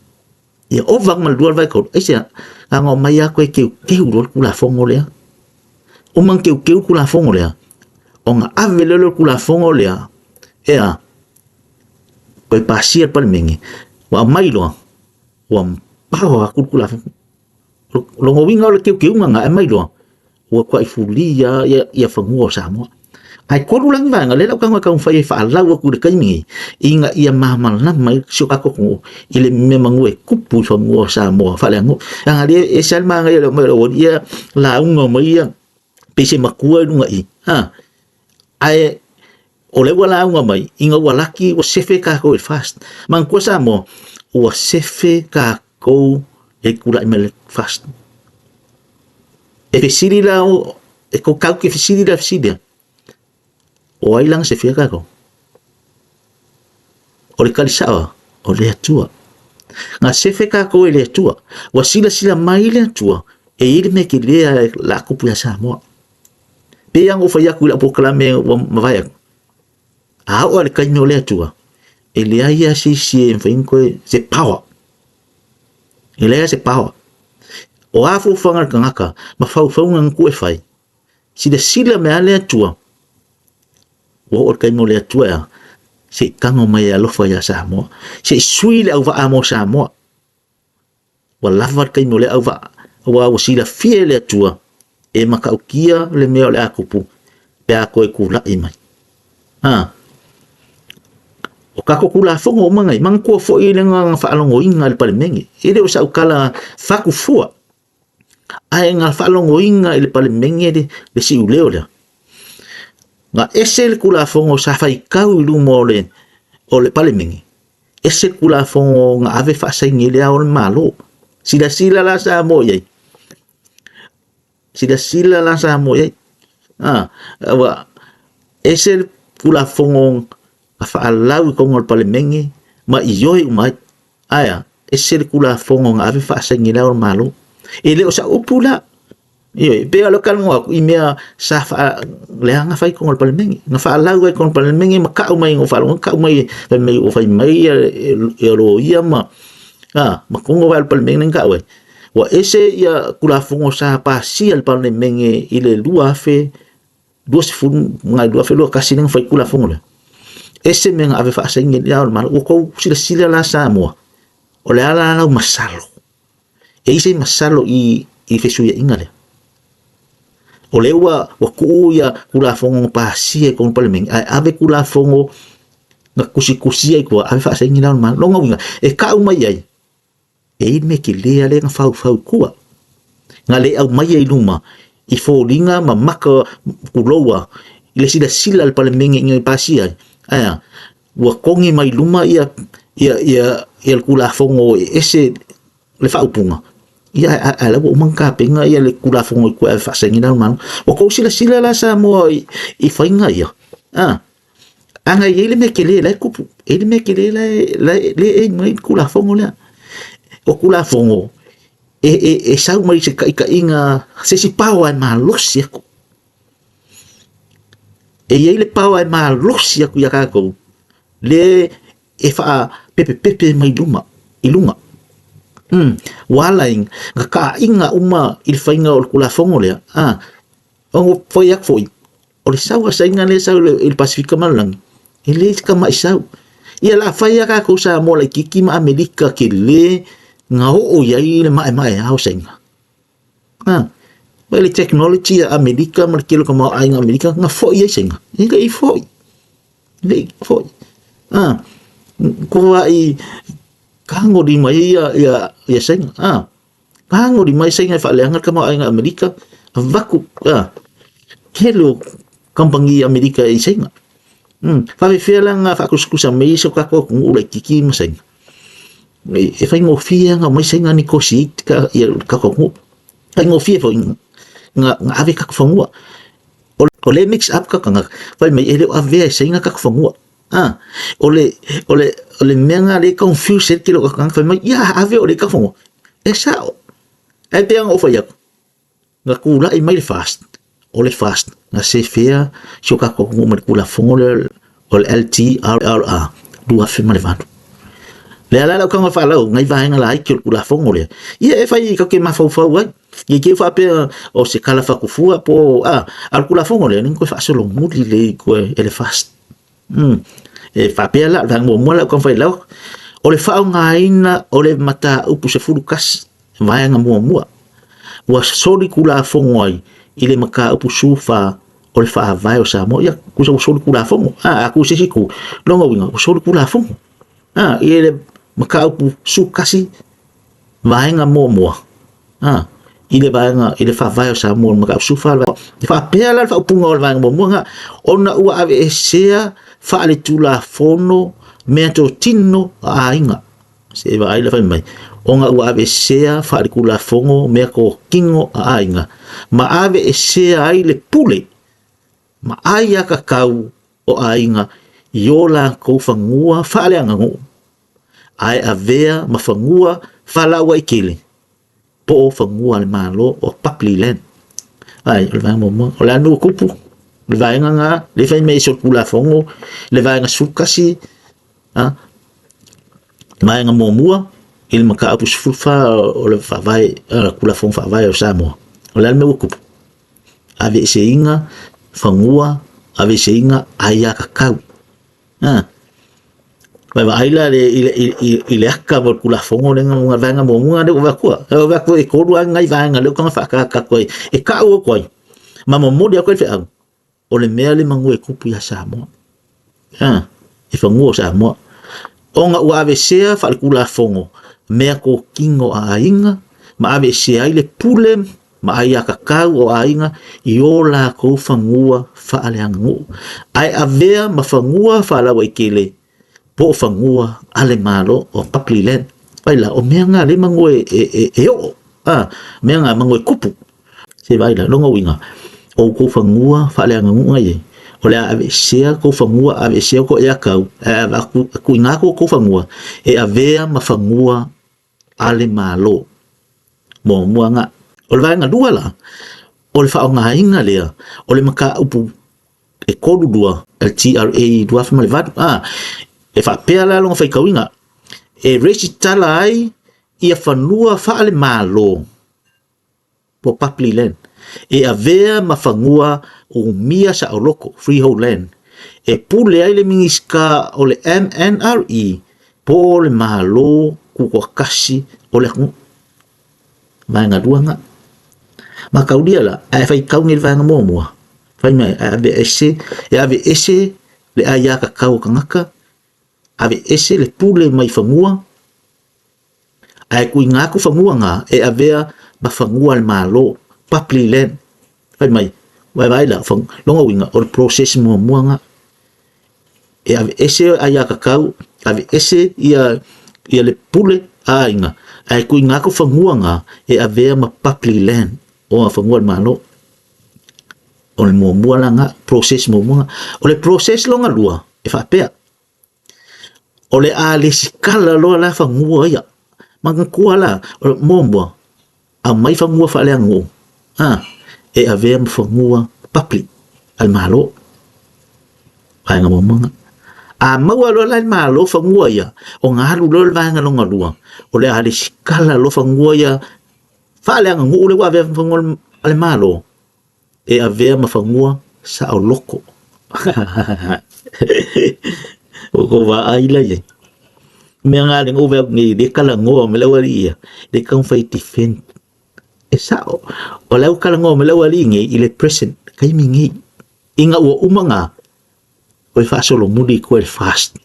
Ia ova ma le 2/3. Aisea? Na ona omai lava toe teuteu loa le Tulafono lea. Uma ona teuteu le Tulafono lea, ona ave lea o le Tulafono lea e a? Toe pasia le Palemene, ua aumai loa, ua power atu le Tulafono. O lona uiga o le teuteuga lena e aumai loa, ua tuai fulia ia fanua o Samoa. Ae tolu la ni vaega, lea la ou tago e taumafai e faalau atu i le taimi nei, ina ia malamalama ai si o tatou atunuu i le mea manu e tupu i fanua o Samoa faaleaganuu. Leaga lea e ese lava le manaia o le omai o le aualii ia lauga mai ia pei se matua i luga i i, ha. Ae o lea ua lauga mai ina ua laki ua sefe tatou i le FAST. Manatua Samoa, ua sefe tatou e tulai mai le FAST. E fesili la o, e kou kau ke fesili la fesili a. O ai la na sefea tatou? O le tali sao a, o le Atua. Na sefe tatou e le Atua. Ua silasila mai le Atua e i ai le mea tele a la tupu ia Samoa. Pei lava ona ou fai atu i lau polokalame ua mavae atu, a oo lava i le taimi o le Atua, e leai lava se isi e mafai ona toe, se power. E leai lava se power. O a fuafuaga a le tagata ma faufauga na tuu e fai, silasila mai lava le Atua, ua oo i le taimi o le Atua e a? Se i tago mai e alofa ia Samoa. Se i sui le auvaa mo Samoa. Ua lava le taimi o lea auvaa, aua ua silafia e le Atua e matautia le mea o le a tupu pe a toe tulai mai. Ha. O tatou Tulafono uma nei, manatua foi le na faalogoina e le Palemene. E le o sau tala fatu fua, ae na faalogoina e le Palemene le siuleo lea. Na ese le Tulafono sa faitau i luma o le Palemene, ese le Tulafono na ave faasaini ai le Ao o le Malo. Silasila la Samoa i ai. Silasila la Samoa i ai. A, ua ese le Tulafono na faalau i totonu o le Palemene ma ioe uma ai. Ae a, ese le Tulafono na ave faasaini ai le Ao o le Malo. E le o sau upu la. Ioe, e pei o le talanoa atu i mea sa leaga fai i totonu o le Palemene. Na faalau ai i totonu o le Palemene ma tau mai, na ou faalogo tau mai, fai mai ua fai mai ia loia ma, ma tonu o le Palemene na tau ai. Ua ese ia Tulafono sa pasia e le Palemene i le 2020 ma le 2021 lea na fai Tulafono lea. Ese mea na ave faasaini ai le Ao o le Malo. Ua tou silasila la Samoa, o le a la lau masalo? E i ai se masalo i fesuiaiga lea? O lea ua tuu ia Tulafono na pasia i totonu o le Palemene, ae ave Tulafono na tusitusia i tua, ave faasaini Le Ao o le Malo. Lona uiga, e tau mai ai, e i ai le mea tele lava lea na faufau i tua, na le aumaia i luma i foliga ma maka, tulou lava, i le silasila a le Palemene ina ia pasia ai, ae a? Ua togi mai luma ia le Tulafono e ese le faaupuga, ia ae la ua uma ona tapena ia le Tulafono i tua e faasaini Le Ao o le Malo. Ua tou silasila la Samoa i faiga ia? A, ana i ai le mea tele la e tupu, e i ai le mea tele la e le aim ai le Tulafono lea. O Tulafono e sau mai se taitaiga, se isi power e malosi atu. E i ai le power e malosi atu ia tatou, le e faapepepepe mai luma, i luga. Ua ala ai na kaaʻiga uma i le faiga o le Tulafono lea, a, ona fai atu foi, o le sau a Saina lea e sau i le Pasefika ma le Lalolagi, e le se tamai sau. Ia o le a fai lava tatou Samoa laitiiti ma Amerika tele na oo i ai le maemaea o Saina. A, mai le technology a Amerika ma le tele o tamaoaiga o Amerika na foi ai Saina. E le i foi. E le i foi. A, matua tagolima ai ia Saina. A, tagolima ai Saina e faaleaga le tamaoaiga o Amerika, avatu, a, tele o kamupani Amerika i Saina. Faapefea la ona faatusatusa mai si o tatou atunuu laitiiti ma Saina? E faigofie lava ona omai Saina negotiate ia le tatou atunuu. Faigofie foi ona ave tatou fanua. O lea e mix up tatou tagata, fai mai e le o avea e Saina tatou fanua. A, o le mea lena lea e confuse ai le tele o tatou tagata, fai mai, ia ave o lea e i tatou fanua. E sao, ae pei lava ona ou fai atu, na tulai mai le FAST, o le FAST na sefea si o tatou atunuu mai le Tulafono lea o le LTRRA 2008. Lea la lau tago e faalau nai vaega laiti o le Tulafono lea, ia e fai tatou te mafaufau ai. Ia te i faapea o se tala fatufua po o a, a o le Tulafono lea, na toe faasolomuli lelei toe e le FAST. E faapea la, o le vaega muamua la ua taumafai e lau, o le faaaogaina o le mataupu 11 vaega muamua, ua solitulafono ai i le mataupu 14 o le Faavae o Samoa. Ia, tusa ua solitulafono. A tu i se isi itu, lona uiga, ua solitulafono. A, i le mataupu 11 vaega muamua, a, i le vaega, i le Faavae o Samoa, le mataupu 14. E faapea la le faaupuga o le vaega muamua lena, ona ua aveesea faaletulafono meatotino a aiga. Se i vaai la fai mai, ona ua aveesea faaletulafono meatotino a aiga, ma aveesea ai le pule ma aiatatau o aiga i o latou fanua faaleaganuu, ae avea ma fanua faalauaitele po o fanua a le Malo o public land. Ai, o le vaega muamua, o le a le mea ua tupu? O le vaega lena, lea fai mai e solitulafono le vaega 11, a, vaega muamua i le mataupu 14 o le faavae, Tulafono Faavae o Samoa. O le a le mea ua tupu? Aveeseina fanua, aveeseina aiatatau. A, vaai la i le aka mo le Tulafono lea na vaega muamua lea ua avatu. E avatu e tolu lava nai vaega lea ua tago faataata atu ai, e tau atu ai ma momoli atu ai le feau, o le mea le manu e tupu ia Samoa. A, i fanua o Samoa. Ona ua aveesea faaletulafono meatotino a aiga ma aveesea ai le pule ma aiatatau o aiga i o latou fanua faaleaganuu, ae avea ma fanua faalauaitele po o fanua a le Malo o public land. Vai la, o mea na lea manu e oo, a, mea na manu e kupu. Se vai la, lona uiga, o outou fanua faaleaganuu na i ai, o le a aveesea tou fanua, aveesea tou aiatatau, ae tuuina atu outou fanua e avea ma fanua a le Malo. Muamua na. O le vaega lua la, o le faaaogaina lea o le mataupu e 32 LTRA 2008, a, e faapea la lona faitauina, e resitala ai ia fanua faale-Malo po o public land, e avea ma fanua umia saoloto, freehold land, e pule ai le Minisita o le MNRE po o le Malo Tutoatasi o le atunuu. Vaega lua lena. Mataulia la, ae faitau nei i le vaega muamua, fai mai e aveese, e aveese le aiatatau a tagata, aveese le pule mai fanua, ae tuuina atu fanua na e avea ma fanua a le Malo, public land. Fai mai, vaevae la, lona uiga, o le process muamua lena. E aveese aiatatau, aveese ia, ia le pule a aiga, ae tuuina atu fanua na e avea ma public land, o fanua a le Malo. O le muamua la lena, process muamua lena. O le process lona lua, e faapea, O le a lesitala loa la fanua ia. Manatua la, muamua, aumai fanua faaleaganuu, a, e avea ma fanua public a le Malo. Vaega muamua lena. A maua loa la e le Malo fanua ia, ona alu loa le vaega lona lua, o le a lesitala loa fanua ia faaleaganuu lea ua avea ma fanua a le Malo, e avea ma fanua saoloko. Ua tou vaai la i ai. Mea na lea na ou vaai atu nei, lea e talanoa mai le aualii ia, lea e taumafai e defend. E sao, o la e ua talanoa mai le aualii nei i le present, taimi nei. Ina ua uma na, toe faasolomuli i tua i le FAST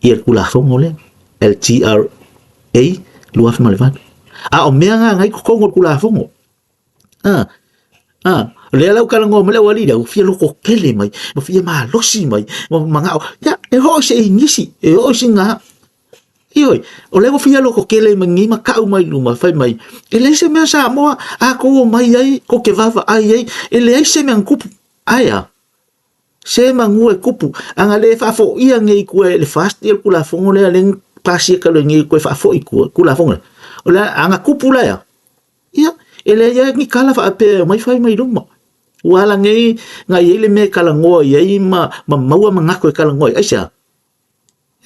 ia le Tulafono lea, LTRA 2008. A o mea na na i totonu o le Tulafono. A, a, lea la ua talanoa mai le aualii lea, ua fia lototele mai, ua fia malosi mai, ua manao, ia, e oo i se igisi, e oo i sina Ioe, o lea ua fia lototele mai nei ma tau mai luma, fai mai, e leai se mea Samoa a tou omai ai, tou te vaavaai ai, e leai se mea na tupu. Ae a? Se manu e tupu, ana le faafoia nei i tua e le FAST ia le Tulafono lea lea na pasia talu ai nei e toe faafoi i tua, Tulafono lea. O le a ana tupu la ea? Ia, e leai lava ni tala faapea e omai fai mai luma. Ua ala nei na i ai le mea e talanoa i ai ma, ma maua manatu e talanoa ai. Aisea?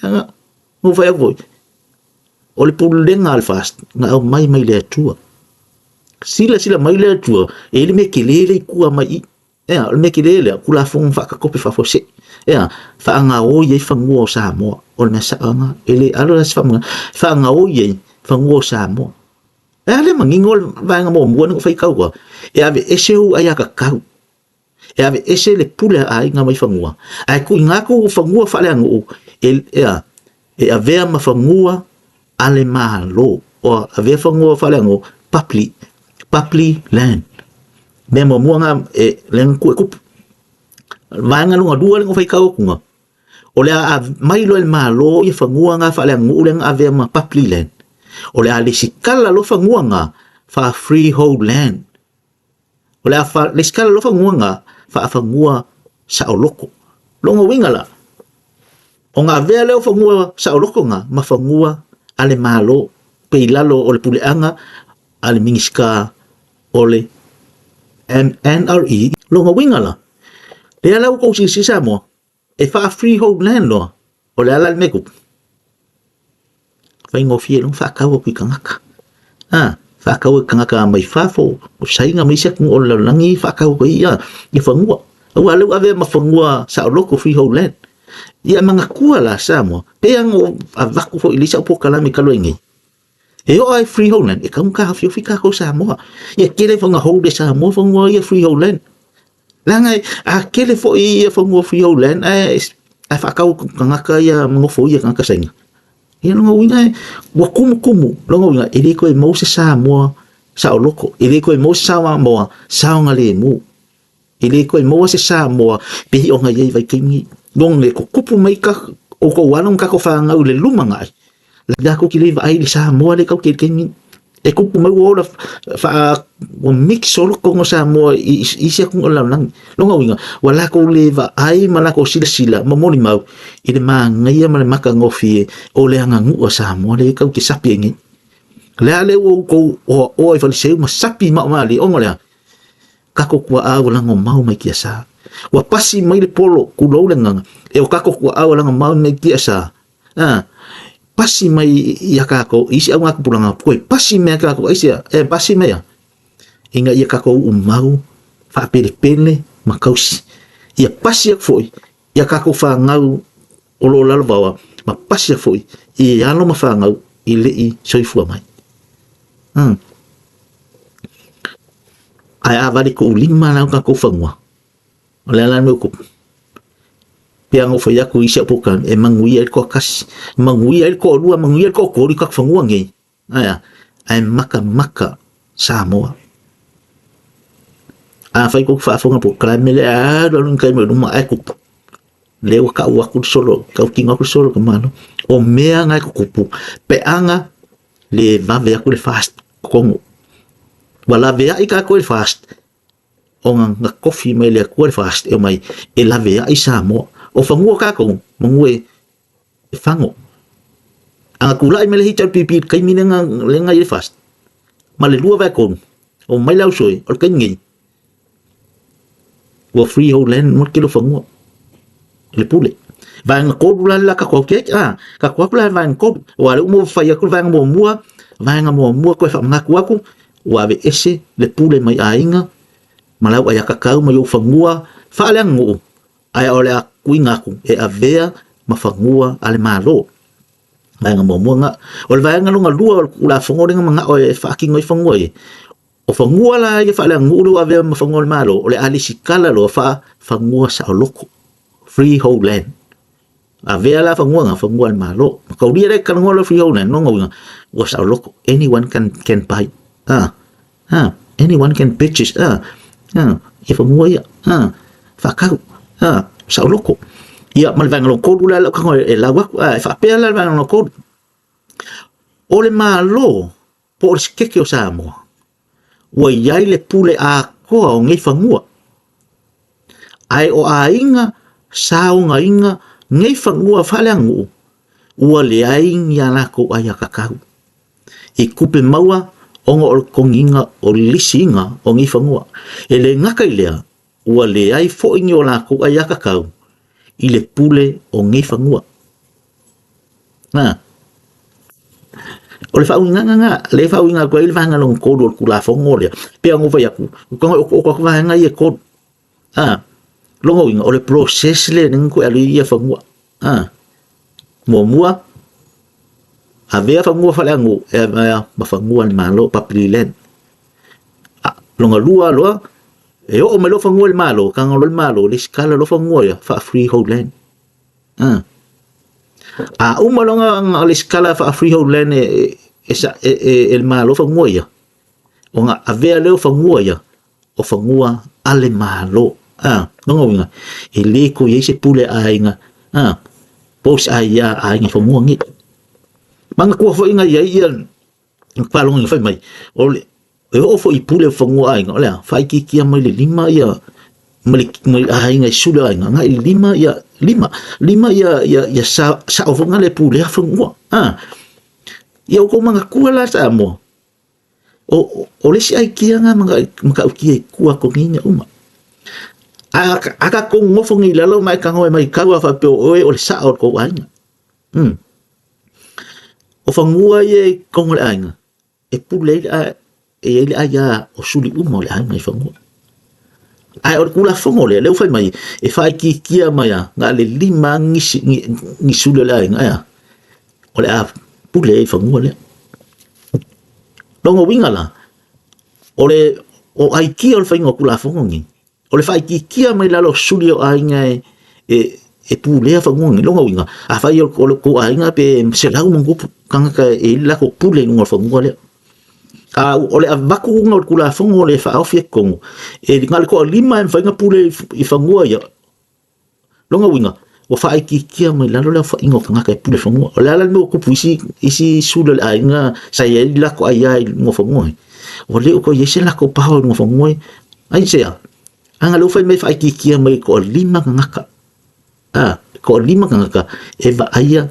Ia, na ou fai atu foi, o le pulega a le FAST na aumai mai le Atua. Silasila mai le Atua, e i ai le mea tele lea i tua mai i. Ea, o le mea tele lea, Tulafono faakatope faafuasei. Ea, faagaoi ai fanua o Samoa. O le mea sao lena, e le alo la se faamaga, faagaoi ai fanua o Samoa. E a le manino le vaega muamua na ou faitau a, e aveese ou aiatatau, e aveese le pule a aiga mai fanua, ae tuuina atu fanua faaleaganuu e, ea, e avea ma fanua a le Malo, o avea fanua faaleaganuu, public, public land. Mea muamua na e lea na tuu e kupu. Vaega lona lua lea na faitau atu o le a mai loa e le Malo ia fanua na faaleaganuu lea na avea ma public land. O le a lesitala loa fanua na faa-freehold land. O le a lesitala loa fanua na faafanua saoloko. Lona uiga la, ona avea lea o fanua saoloko na ma fanua a le Malo pe i lalo o le puleaga a le Minisita o le MNRE. Lona uiga la, lea la ua tou silasila Samoa, e faa-freehold land loa, o le a la le mea e tupu? Faigofie loa faatau atu i tagata. A, faatau i tagata mai fafo, o Saina ma isi atunuu o le lalolagi, faatau atu ai ia, ia fanua. Aua lea ua avea ma fanua saoloto, freehold land. Ia manatua la Samoa, pei lava ona ou avatu foi i le isi au polokalame talu ai nei, E oo lava i freehold land, e tatau ona taofiofi tatou Samoa. Ia tele foi ona hold e Samoa fanua ia freehold land. Leaga a tele foi ia fanua freehold land ae ae faatau atu i tagata ia ma nofoia tagata Saina. Ia lona uiga ua tumutumu, lona uiga e le toe maua se Samoa saoloto, e le toe maua se Samoa saogalemu. E le toe maua se Samoa pei ona i ai vaitaimi lona e tutupu mai ka outou alo ma tatou fanau i le lumanai. Latou te le vaai i le Samoa lea tatou te i le taimi e tupu mai ua ola faa ua mix solo totonu o Samoa i isi atunuu o le lalolagi. Lona uiga, ua latou le vaai ma latou silasila ma molimau i le manaia ma le matagofie o le aganuu a Samoa lea tatou te sapi ai nei. O le a lea ua outou oaoa i Faleseu ma sapi maomalie ona o le a? Kako tuaau ua lagomau mai tiasa. Ua pasi mai le polo, tulou le agaga, e o kako tuaau ua lagomau mai tiasa. A, pasi mai ia kākou, i isi augatupulaga, koe pasi mai a kākou, aisea, e pasi mai a, ina ia kākou uumau, faapelepele ma kausi. Ia pasi aku foi ia kākou whāngau o lo o lalo vaoa, ma pasi aku foi i alo ma whāngau i lei soifua mai. Ae a vale koʻu lima la o kākou fanua, o le a la le mea ua tupu? Pei ona ou fai atu i isi au polokalame, e manuia ai le toatasi, manuia ai le toalua, manuia ai le toatolu i tatou fanua nei. Ae a? Ae makamaka Samoa. Afai tou te faafofoga polokalame lea, alu alu ni taimi o i luma ae tupu. Lea ua tau atu le solo, tautino atu le solo i ka Malo. O mea na e tutupu pe ana le vave atu le FAST totonu. Ua laveai tatou i le FAST, ona na tofi mai le Atua le FAST e omai e laveai Samoa. O fanua tatou, manu e fago. A na tulai mai le HRPP i le taimi lea na i ai le FAST, ma le 2/3, omai le ausoe, o le taimi nei, ua freehold land mo le tele o fanua i le pule. Vaega 3 la le tatou atu ai, a, tatou atu la i le vaega 3. Aua o lea ua uma fai atu le vaega muamua, vaega muamua toe faamanatu atu, ua aveese le pule mai aiga ma lau aiatatau mai ou fanua faaleaganuu, ae o le a tuuina atu e avea ma fanua a le Malo. Vaega muamua lena. O le vaega lona lua o le Tulafono lea na manao e faatino ai fanua ia, o fanua la ia faaleaganuu lea ua avea ma fanua a le Malo, o le a lesitala loa faafanua saoloto, freehold land. Avea la fanua na, fanua a le Malo. Mataulia lea e talanoa loa freehold land, lona uiga, ua saoloto, anyone can buy. Ah, ah, anyone can purchase. Ah, ah, ia fanua ia. Ah, faatau. Ah, saoloto. Ia, ma le vaega lona tolu la lau tago e lau atu. Ah, e faapea la le vaega lona tolu. O le Malo po o le Sekeke o Samoa, ua i ai le pule atoa o nei fanua. Ae o aiga saogaina nei fanua faaleaganuu, ua leai ni a latou aiatatau i tupe maua ona o le totogiina o le lisiina o nei fanua. E le gata i lea, ua leai foi ni o latou aiatatau i le pule o nei fanua. Na. O le faauigaga na, lea e faauiga atu ai le vaega lona tolu o le Tulafono lea, pei ona ou fai atu, ua tago e okooko atu vaega ia e tolu. A, lona uiga, o le process lea na toe alu ai ia fanua. A, muamua, avea fanua faaleaganuu e avea ma fanua a le Malo, public land. A, lona lua loa, e oo mai loa fanua i le Malo, tago loa le Malo, lesitala loa fanua ia, faa-freehold land. A. A uma loa ona lesitala faa-freehold land e le Malo fanua ia, ona avea lea o fanua ia, o fanua a le Malo. A, lona uiga, e le toe i ai se pule a aiga, a, po o se aia a aiga i fanua nei. Manatua foi na i ai ia faalogo ina fai mai, o le, e oo foi i pule o fanua aiga, o le a, faaitiitia mai le lima ia, mai le, mai le aiga i suli o aiga, agai i le lima ia, lima, lima ia, ia, ia sa, sao foi le pulea fanua. A, ia outou manatua la Samoa, o, o le isi aikia na matautia i tua atu o nei mea uma. A, a tatou nofo nei i lalo ma e tago e matau a faapea o oe o le sao o le tou aiga. O fanua ia i totonu o le aiga, e pule ai le e i ai le aia o suli uma o le aiga i fanua. Ae o le Tulafono lea, lea ua fai mai, e faaitiitia mai lava, na o le 5 lava ni suli o le aiga, ae a? O le a pule ai i fanua lea. Lona uiga la, o le o aikia o le faiga o Tulafono nei, O le faaitiitia mai lalo o suli o aiga e, e, e pulea fanua nei. Lona uiga, afai o le tou aiga pe 100+ tagata e i ai le latou pule i luga o le fanua lea. A o le avatuga o le Tulafono lea e faaofi ai totonu, e na o le toalima e mafai ona pule i fanua ia. Lona uiga, ua faaitiitia mai lalo le aofaiga o tagata e pule fanua. O le a la le mea ua tupu i isi, isi suli o le aiga sa i ai latou aia i luga o fanua e? Ua le o toe i ai se latou power i luga o fanua e. Aisea? Aga lea ua fai mai faaitiitia mai e toalima tagata. A, toalima tagata e vaaia,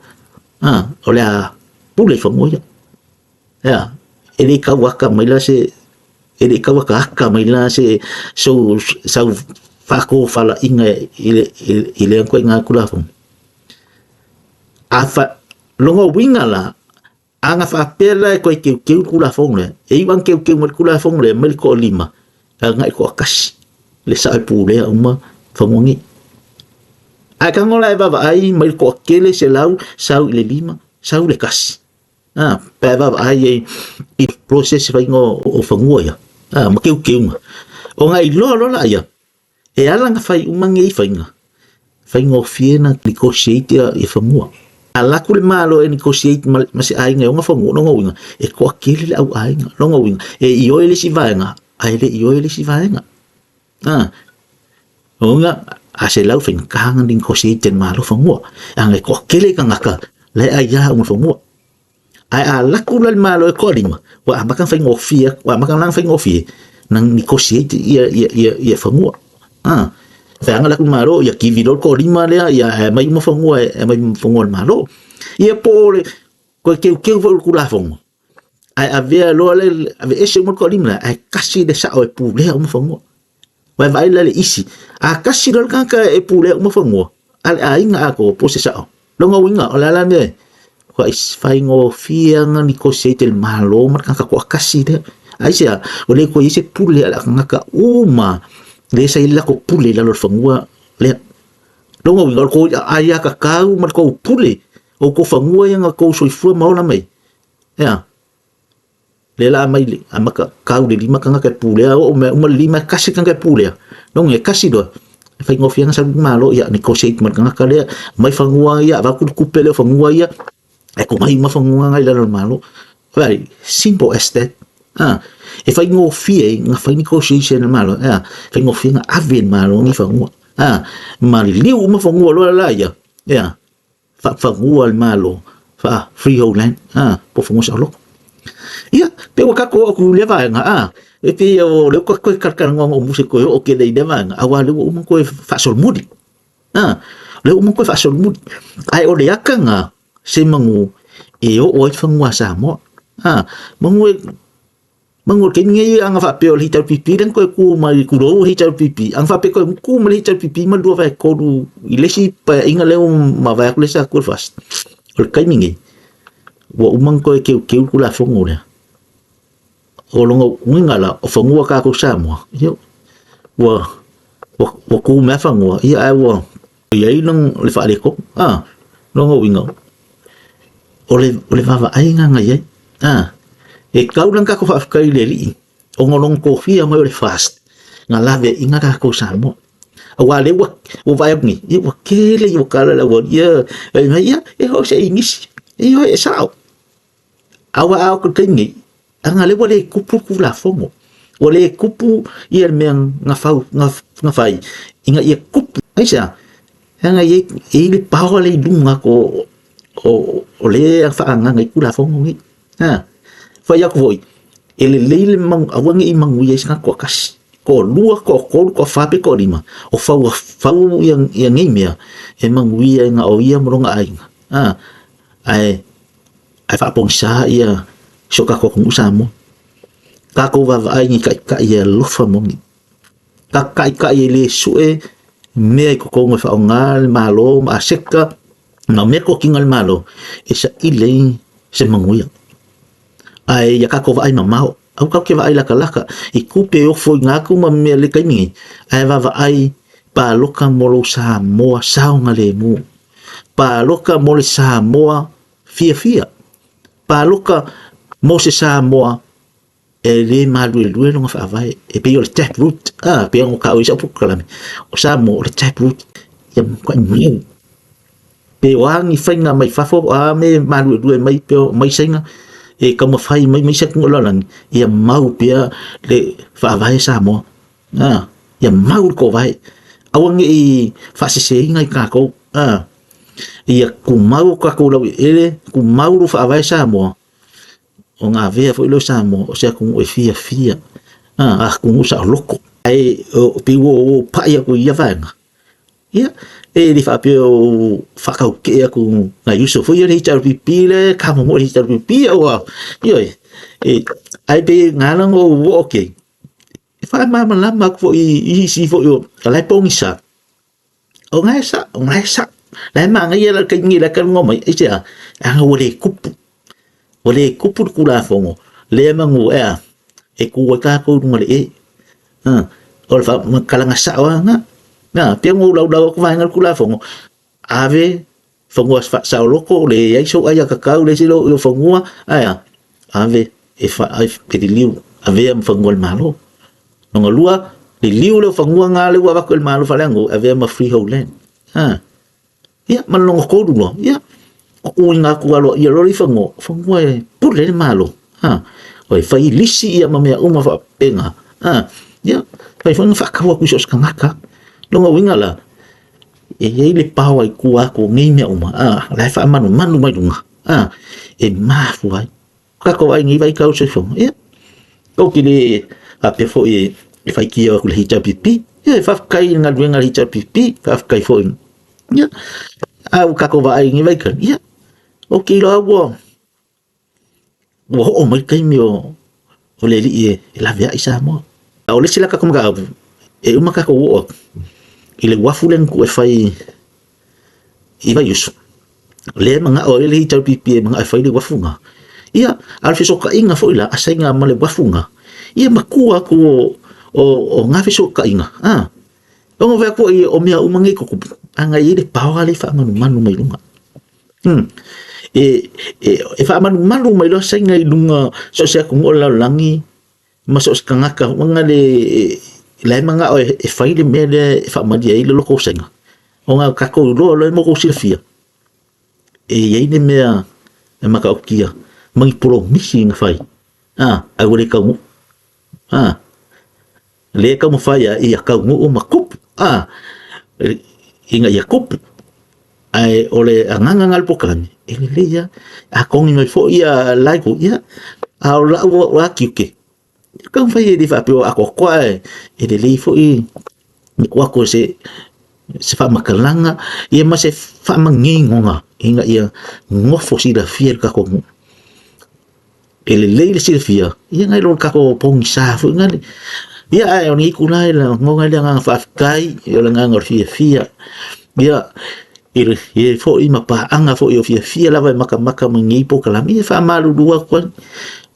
a, o le a pule i fanua ia. Ea, e le i tau aka mai la se, e le i tau akaaka mai la se sou, sau faatofalaiga i le, i lea ituaiga Tulafono. A fa, lona uiga la, a na faapea la e toe teuteu le Tulafono lea, e iu lava ona teuteu mai le Tulafono lea mai le toalima agai i le toatasi le sao e pulea uma fanua nei. Ae tago la e vaavaai mai le toatele 100 sau i le lima, sau i le tasi. A, pe a vaavaai ai i process faiga o fanua ia, a, ma teuteuga. Ona iloa loa laia, e ala ona fai uma nei faiga, faigofie ona negotiate ia fanua. A alu atu le Malo e negotiate ma se aiga e ona fanua, lona uiga, e toatele le au aiga. Lona uiga, e ioe le isi vaega, ae le ioe le isi vaega. A, lona uiga, a 100 faigata ona negotiate e le Malo fanua, leaga e toatele tagata la e aia uma fanua. Ae a alu atu la le Malo e toalima, ua amata ona faigofie atu, ua amata la ona faigofie ona negotiate ia fanua. A, fai aga alu atu le Malo, ia kivi loa le toalima lea, ia ae aumai uma fanua e aumai fanua a le Malo. Ia po o le toe teuteu foi o le Tulafono, ae avea loa le aveese uma le toalima lea, ae tasi le sao e pulea uma fanua. Ua e vaai la i le isi, a tasi loa le tagata e pulea uma fanua, A le aiga atoa po o se sao. Lona uiga, o le a la le mea e faigofie ona negotiate e le Malo ma le tagata toatasi lea. Aisea? Ua le toe i ai se pule a le tagata uma lea sa i ai le latou pule i lalo o le fanua lea. Lona uiga, o le tou aiatatau ma le tou pule o outou fanua ia na outou soifua ma ola mai ai, ea? Lea la aumai le amata tau le lima tagata e pulea, oo mea uma le lima e tasi le tagata e pulea. Lona uiga e tasi loa, e faigofie ona sau le Malo, ia negotiate ma le tagata lea, aumai fanua ia, avatu le tupe lea o fanua ia, ae tuu mai uma fanua na i lalo o le Malo. Right, simple as that. Ah, e faigofie ai ona fai negotiation a le Malo, ah, faigofie ona ave e le Malo ni fanua. Ah, ma liliu uma fanua loa la ia, yeah, faafanua le Malo, faa freehold land, ah, po o fanua saoloto. Ia, pe ua tatou oo atu i lea vaega, ah, e pei o lea ua toe talatalanoa o muse toe oo tele i lea vaega, aua o lea ua uma ona toe faasolomuli. Ah, o lea ua uma ona toe faasolomuli. Ae o le ata lena, se manu e oo ai fanua a Samoa. Ah, manu e Manu o le taimi nei ana faapea o le HRPP lea na toe tu mai tulou le HRPP ana faapea toe tu mai le HRPP ma le 2/3 i le isi paeaiga lea ua mavae atu lea sa atu le FAST o le taimi nei ua uma ona toe teuteu le Tulafono lea. O lona uiga la o fanua a tatou Samoa ia ua ua tu mai lava fanua ia ae ua i ai le faaletonu. A, lona uiga o le vaavaaiga na i ai. A, e tatau la ona tatou faafetai i le Alii ona o lona tofia mai o le FAST na laveaiina tatou Samoa. Aua o lea ua vaai atu nei, ia ua tele ia tala a le aualii ia, fai mai, ia e o se i nisi. Ioe, e sao. Aua a oo atu i le taimi nei, leaga o lea ua le tupu le Tulafono, ua le tupu ia le mea na fau, na fai ina ia tupu. Aisea? Leaga e i ai le power lea i luga atu o lea e faaagaaga i Tulafono nei. A, fai atu foi, e lelei le aua ne i manuia ai se tagata toatasi, toalua, toatolu, toafa pe toalima, o fau fau ia nei mea e manuia ai na o ia ma lona aiga. A, ae ae faapogisa ia si o tatou atunuu Samoa. Tatou vaavaai i taitai e alofa moni. Tatou taitai e le sue mea i totonu e faaaoga le Malo ma aseta ma mea tokiga a le Malo e saili ai se manuia. Ae ia tatou vaai mamao, aua tatou te vaai latalata i tupe e ofoina atu ma mea i le taimi nei, ae vaavaai palota mo lou Samoa saogalemu. Palota mo le Samoa fiafia. Palota mo se Samoa e le maluelue lona faavae, e pei o le tap root, a, pei ona taua i sau polokalame, o Samoa o le tap root, ia matuai mau. Pe o a ni faiga mai fafo, o a mea e maluelue mai pe o mai Saina, e taumafai mai ma isi atunuu o le lalolagi, ia mau pea le faavae Samoa. A, ia mau le kovae. Aua ne i faaseseina i tatou. A, ia tumau o tatou laueleele, tumau lou faavae Samoa, ona avea foi lea o Samoa o se atunuu e fiafia, a, atunuu saoloto. Ae pei ua ou pai atu i ia vaega, ia, e le faapea o faatautee atu nai uso foi ia le HRPP lea e kamomoe i le HRPP, aua, ioe, ae pei na ala ona ou oo atu ai, e faamalamalama atu foi i isi foi o la e pogisa, o na e sao, o na e sao. La e manaia la le taimi nei la e talanoa mai, aisea? Leaga ua le tupu, ua le tupu le Tulafono lea manu e a? E tu ai tatou i luga o le e. O le faamatalaga sao lava lena. Na, pei ona ou laulau atu vaega o le Tulafono, ave fanua saoloto, leai sou aiatatau, leai se lou fanua, ae a? Ave e e liliu, avea ma fanua o le Malo. Lona lua, liliu lea o fanua na lea ua avatu e le Malo faaleaganuu, avea ma freehold land. Ha. Ia, ma le lona tolu loa, ia, o uiga atu aloaia loa le fanua, o fanua e pule ai le Malo. Ha. O e fai lisi ia ma mea uma faapena. Ha. Ia, fai foi ona faatau atu i so o se tagata. Lona uiga la, e i ai le power i tua atu o nei mea uma, a, la e faamanumanu mai luga, a, e mafua ai. Tatou vaai nei vaitau soifuaga, ia, ou te le faapea foi e faitio atu i le HRPP, ia, e faafetai i le galuega a le HRPP, faafetai foi, ia, a ua tatou vaai i nei vaitau, ia, ou te iloa ua, ua oo mai le taimi o le Alii e laveai Samoa. A o le isi la tatou mataupu, e uma tatou oo atu i le uafu lea na tuu e fai. i Vaiusu, lea e manao ai le HRPP e manao e fai le uafu lena. Ia, a o le fesootaiga foi la a Saina ma le uafu lena, ia matua atu o na fesootaiga, a. Ona ou vaai atu o mea uma nei e tutupu, a na i ai le paoa lea e faamanumanu mai luga. E faamanumanu mai loa Saina i luga so o se atunuu o le lalolagi ma so o se tagata foi lea la e manao e fai le mea lea e faamalie ai le loto o Saina. Ona tatou iloa loa ma outou silafia, e i ai le mea e matautia ma ni polomisi na fai, ae ua le taunuu. Lea e taumafai lava ia taunuu ma tupu, ina ia tupu. Ae o le agaga lena o le polokalame, e lelei lava. A togi mai foi la itu, ia, a o lau lava tiute, e taumafai e le faapea ua atoatoa ae e lelei foi le tuu atu o se faamatalaga ia ma se faamaninoga ina ia nofo silafia e le tatou atunuu. E lelei le silafia, ia nai lo le tatou pogisa foi lea. Ia ae o lenei itula e lagona ai le agaga faafetai, o le agaga o le fiafia. Ia, i e foi ma paaga foi o fiafia lava e matamata mai i lenei polokalame, ia e faamalulu atu ai.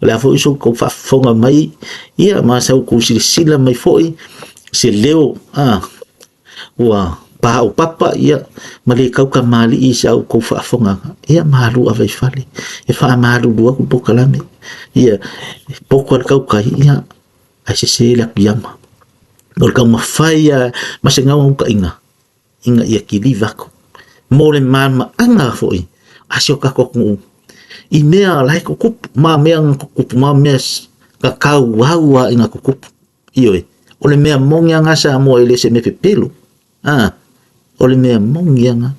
O le a foi so outou faafofoga mai, ia ma sa outou silasila mai foi se leo ua paopapa ia ma le tautamalii i sa outou faafofogaaga, ia malu ave i fale. E faamalulu atu le polokalame, ia e poto lava le tautai, ia ae sese le atu i ama. O le taumafai lava ma se naunautaiga ina ia kiliva atu mo le malamalamaaga foi a si o tatou atunuu i mea la e tutupu ma mea na tutupu ma mea na tauau lava ina tutupu. Ioe, o le mea moni lava lena Samoa e le o se mea pepelo. A, o le mea moni lava lena.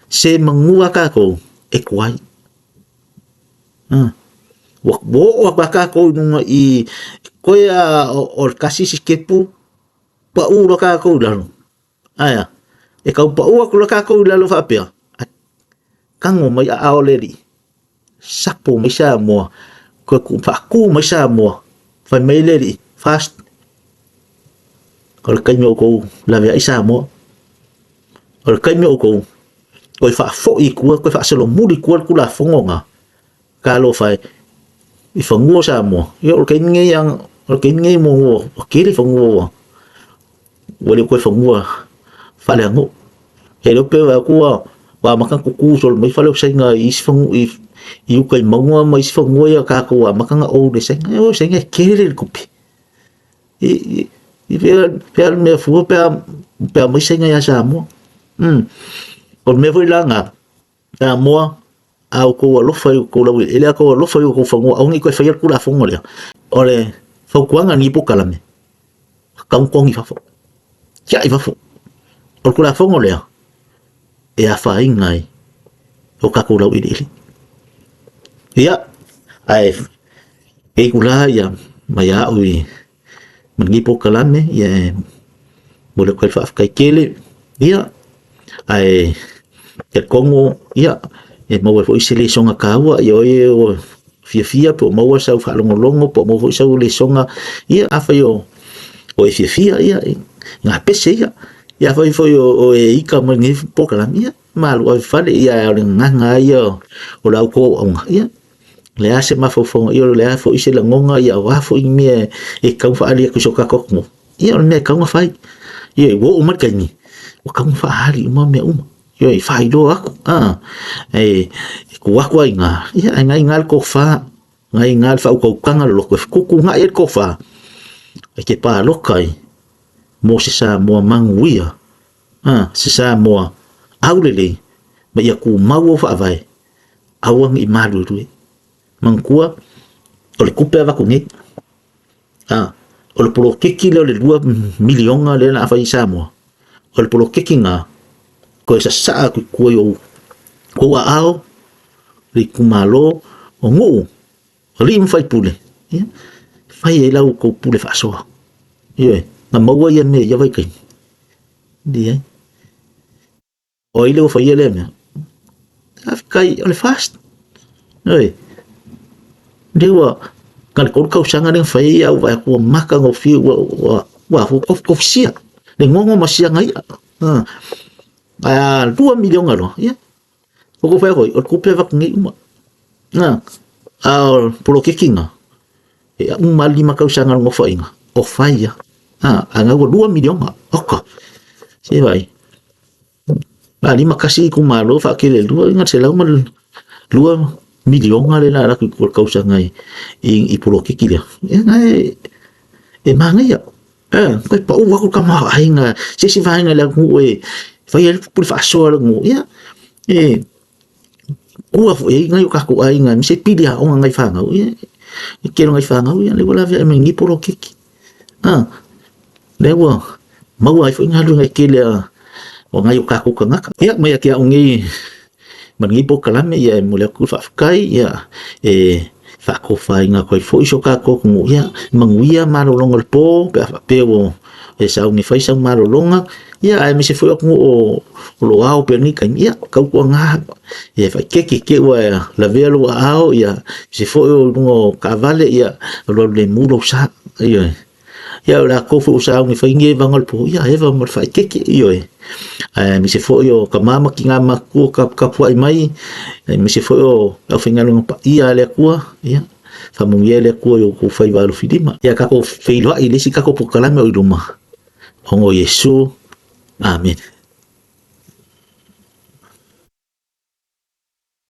Se manua tatou e tuai. A, ua oo atu lava tatou i luga i toe lava o le tasi sitepu pau loa tatou i lalo. Ae a? E tau pau atu loa tatou i lalo faapea, ae tago mai aao o le Alii, sapo mai Samoa, toe faatu mai Samoa, fai mai le Alii, fast, o le taimi o outou laveai Samoa. O le taimi o outou toe faafoi i tua, toe faasolomuli i tua le Tulafono lena, Talofa e, i fanua o Samoa, ia o le taimi nei, o le taimi nei ua tele fanua ua ua le toe fanua faaleaganuu. E le o pe vaai atu ua amata ona tutu solo mai fale o Saina i isi fanua i uta i mauga ma isi fanua ia tatou ua amata ona own e Saina. O Saina e tele le tupe. I fea le mea fua pe a aumai Saina ia Samoa. O le mea foi la lena, Samoa, a outou alofa i outou laueleele, a outou alofa i outou fanua, aua ne i toe faia le Tulafono lea. O le fautuaga i lenei polokalame, tau togi i fafo, tiai i fafo. O le Tulafono lea, e afaina ai o tatou laueleele. Ia, ae e itula ia mai au i ma lenei polokalame, ia e momoli atu ai le faafetai tele, ia, ae talitonu, ia, e maua ai foi se lesona taua, ia o e ua fiafia po o maua sau faalogologo po o maua foi sau lesona, ia, afai o e fiafia, ia, gapese ia. Ia afai foi o e ika mai lenei polokalame, ia, malu ave i fale, ia, ae o le gagana lava ia o la outou auaunaga, ia, o le a se mafaufauga, ia o le a foi se lagona, ia o a foi ni mea e tatau ona faaali atu i so tatou atunuu, ia o le mea e tatau ona fai. Ia ua oo mai le taimi, ua tatau ona faaali uma mea uma. Ia e faailoa atu, e tuu atu ai i ina, ia ae na i ina le tofa, na i ina le faautautaga loloto e fetuutuunai ai le tofa, e te palota ai mo se Samoa manuia, se Samoa aulelei, ma ia tumau ou faavae, aua ne i maluelue. Manatua, o le tupe e avatu nei, o le poloketi lea o le $2 miliona lea o le a fai i Samoa, o le poloketi lena, toe sasaa atu i tua i ou aao, le itumalo, o nuu, alii ma faipule, ia, fai ai la outou pule faasoa. Ioe, na maua ia mea i ia vaitaimi. Leai. O ai lea ua faia lea mea? Faafetai, o le FAST. Oi, lea ua na o le 3 tausaga lea na fai ai au vaai atu ua matagofie ua ua ua tofitofi sia le gogo ma siaga i'a. Ae a 2 miliona loa, ia, o kou fai atu ai, o le tupe e avatu nei uma. Na, a o le poloketi lena, e uma lava le 5 tausaga o le nofoaiga, o fai lava. A, a na ua 2 miliona, oka, se vaai. A 51 itumalo faatele e lua, na 102 miliona le la alu atu i tua i le tausaga i poloketi lea. Ia na e, e manaia. E, toe pau atu le tamaoaiga, se isi vaega i le atunuu e fai ai le pule faasoa a le atunuu, ia, e tua foi i ai nai o tatou aiga, aemaise pili aoga a nai fanau, ia, e tele o nai fanau, ia, lea ua laveai mai nei poloketi. A, lea ua maua ai foi galuega e tele a o nai o tatou tagata. Ia, mai ia te au nei ma lenei polokalame, ia e momoli atu le faafetai, ia, e faatofaina atu ai foi si o tatou atunuu, ia, manuia malologa o le po, pe a faapea ua e sauni e fai sau malologa, ia, aemaise foi o atunuu o lo o ao pea i lenei taimi, ia, tautuana, ia faaeteete i te i ua e lavea lou aao, ia, aemaise foi o luga o taavale, ia alualu lemu lou sa. Ioe. Ia o latou foi ua sauni e fai ni evaga o le po, ia eva ma le faaeteete, ioe. Aemaise foi o tama ma tina matutua o taputapuai mai, aemaise foi o le aufaigaluega paia a le Atua, ia, faamanuia le Atua i o outou faiva alofilima. Ia tatou feiloai i le isi tatou polokalame o i luma, ona o Iesu. Amene.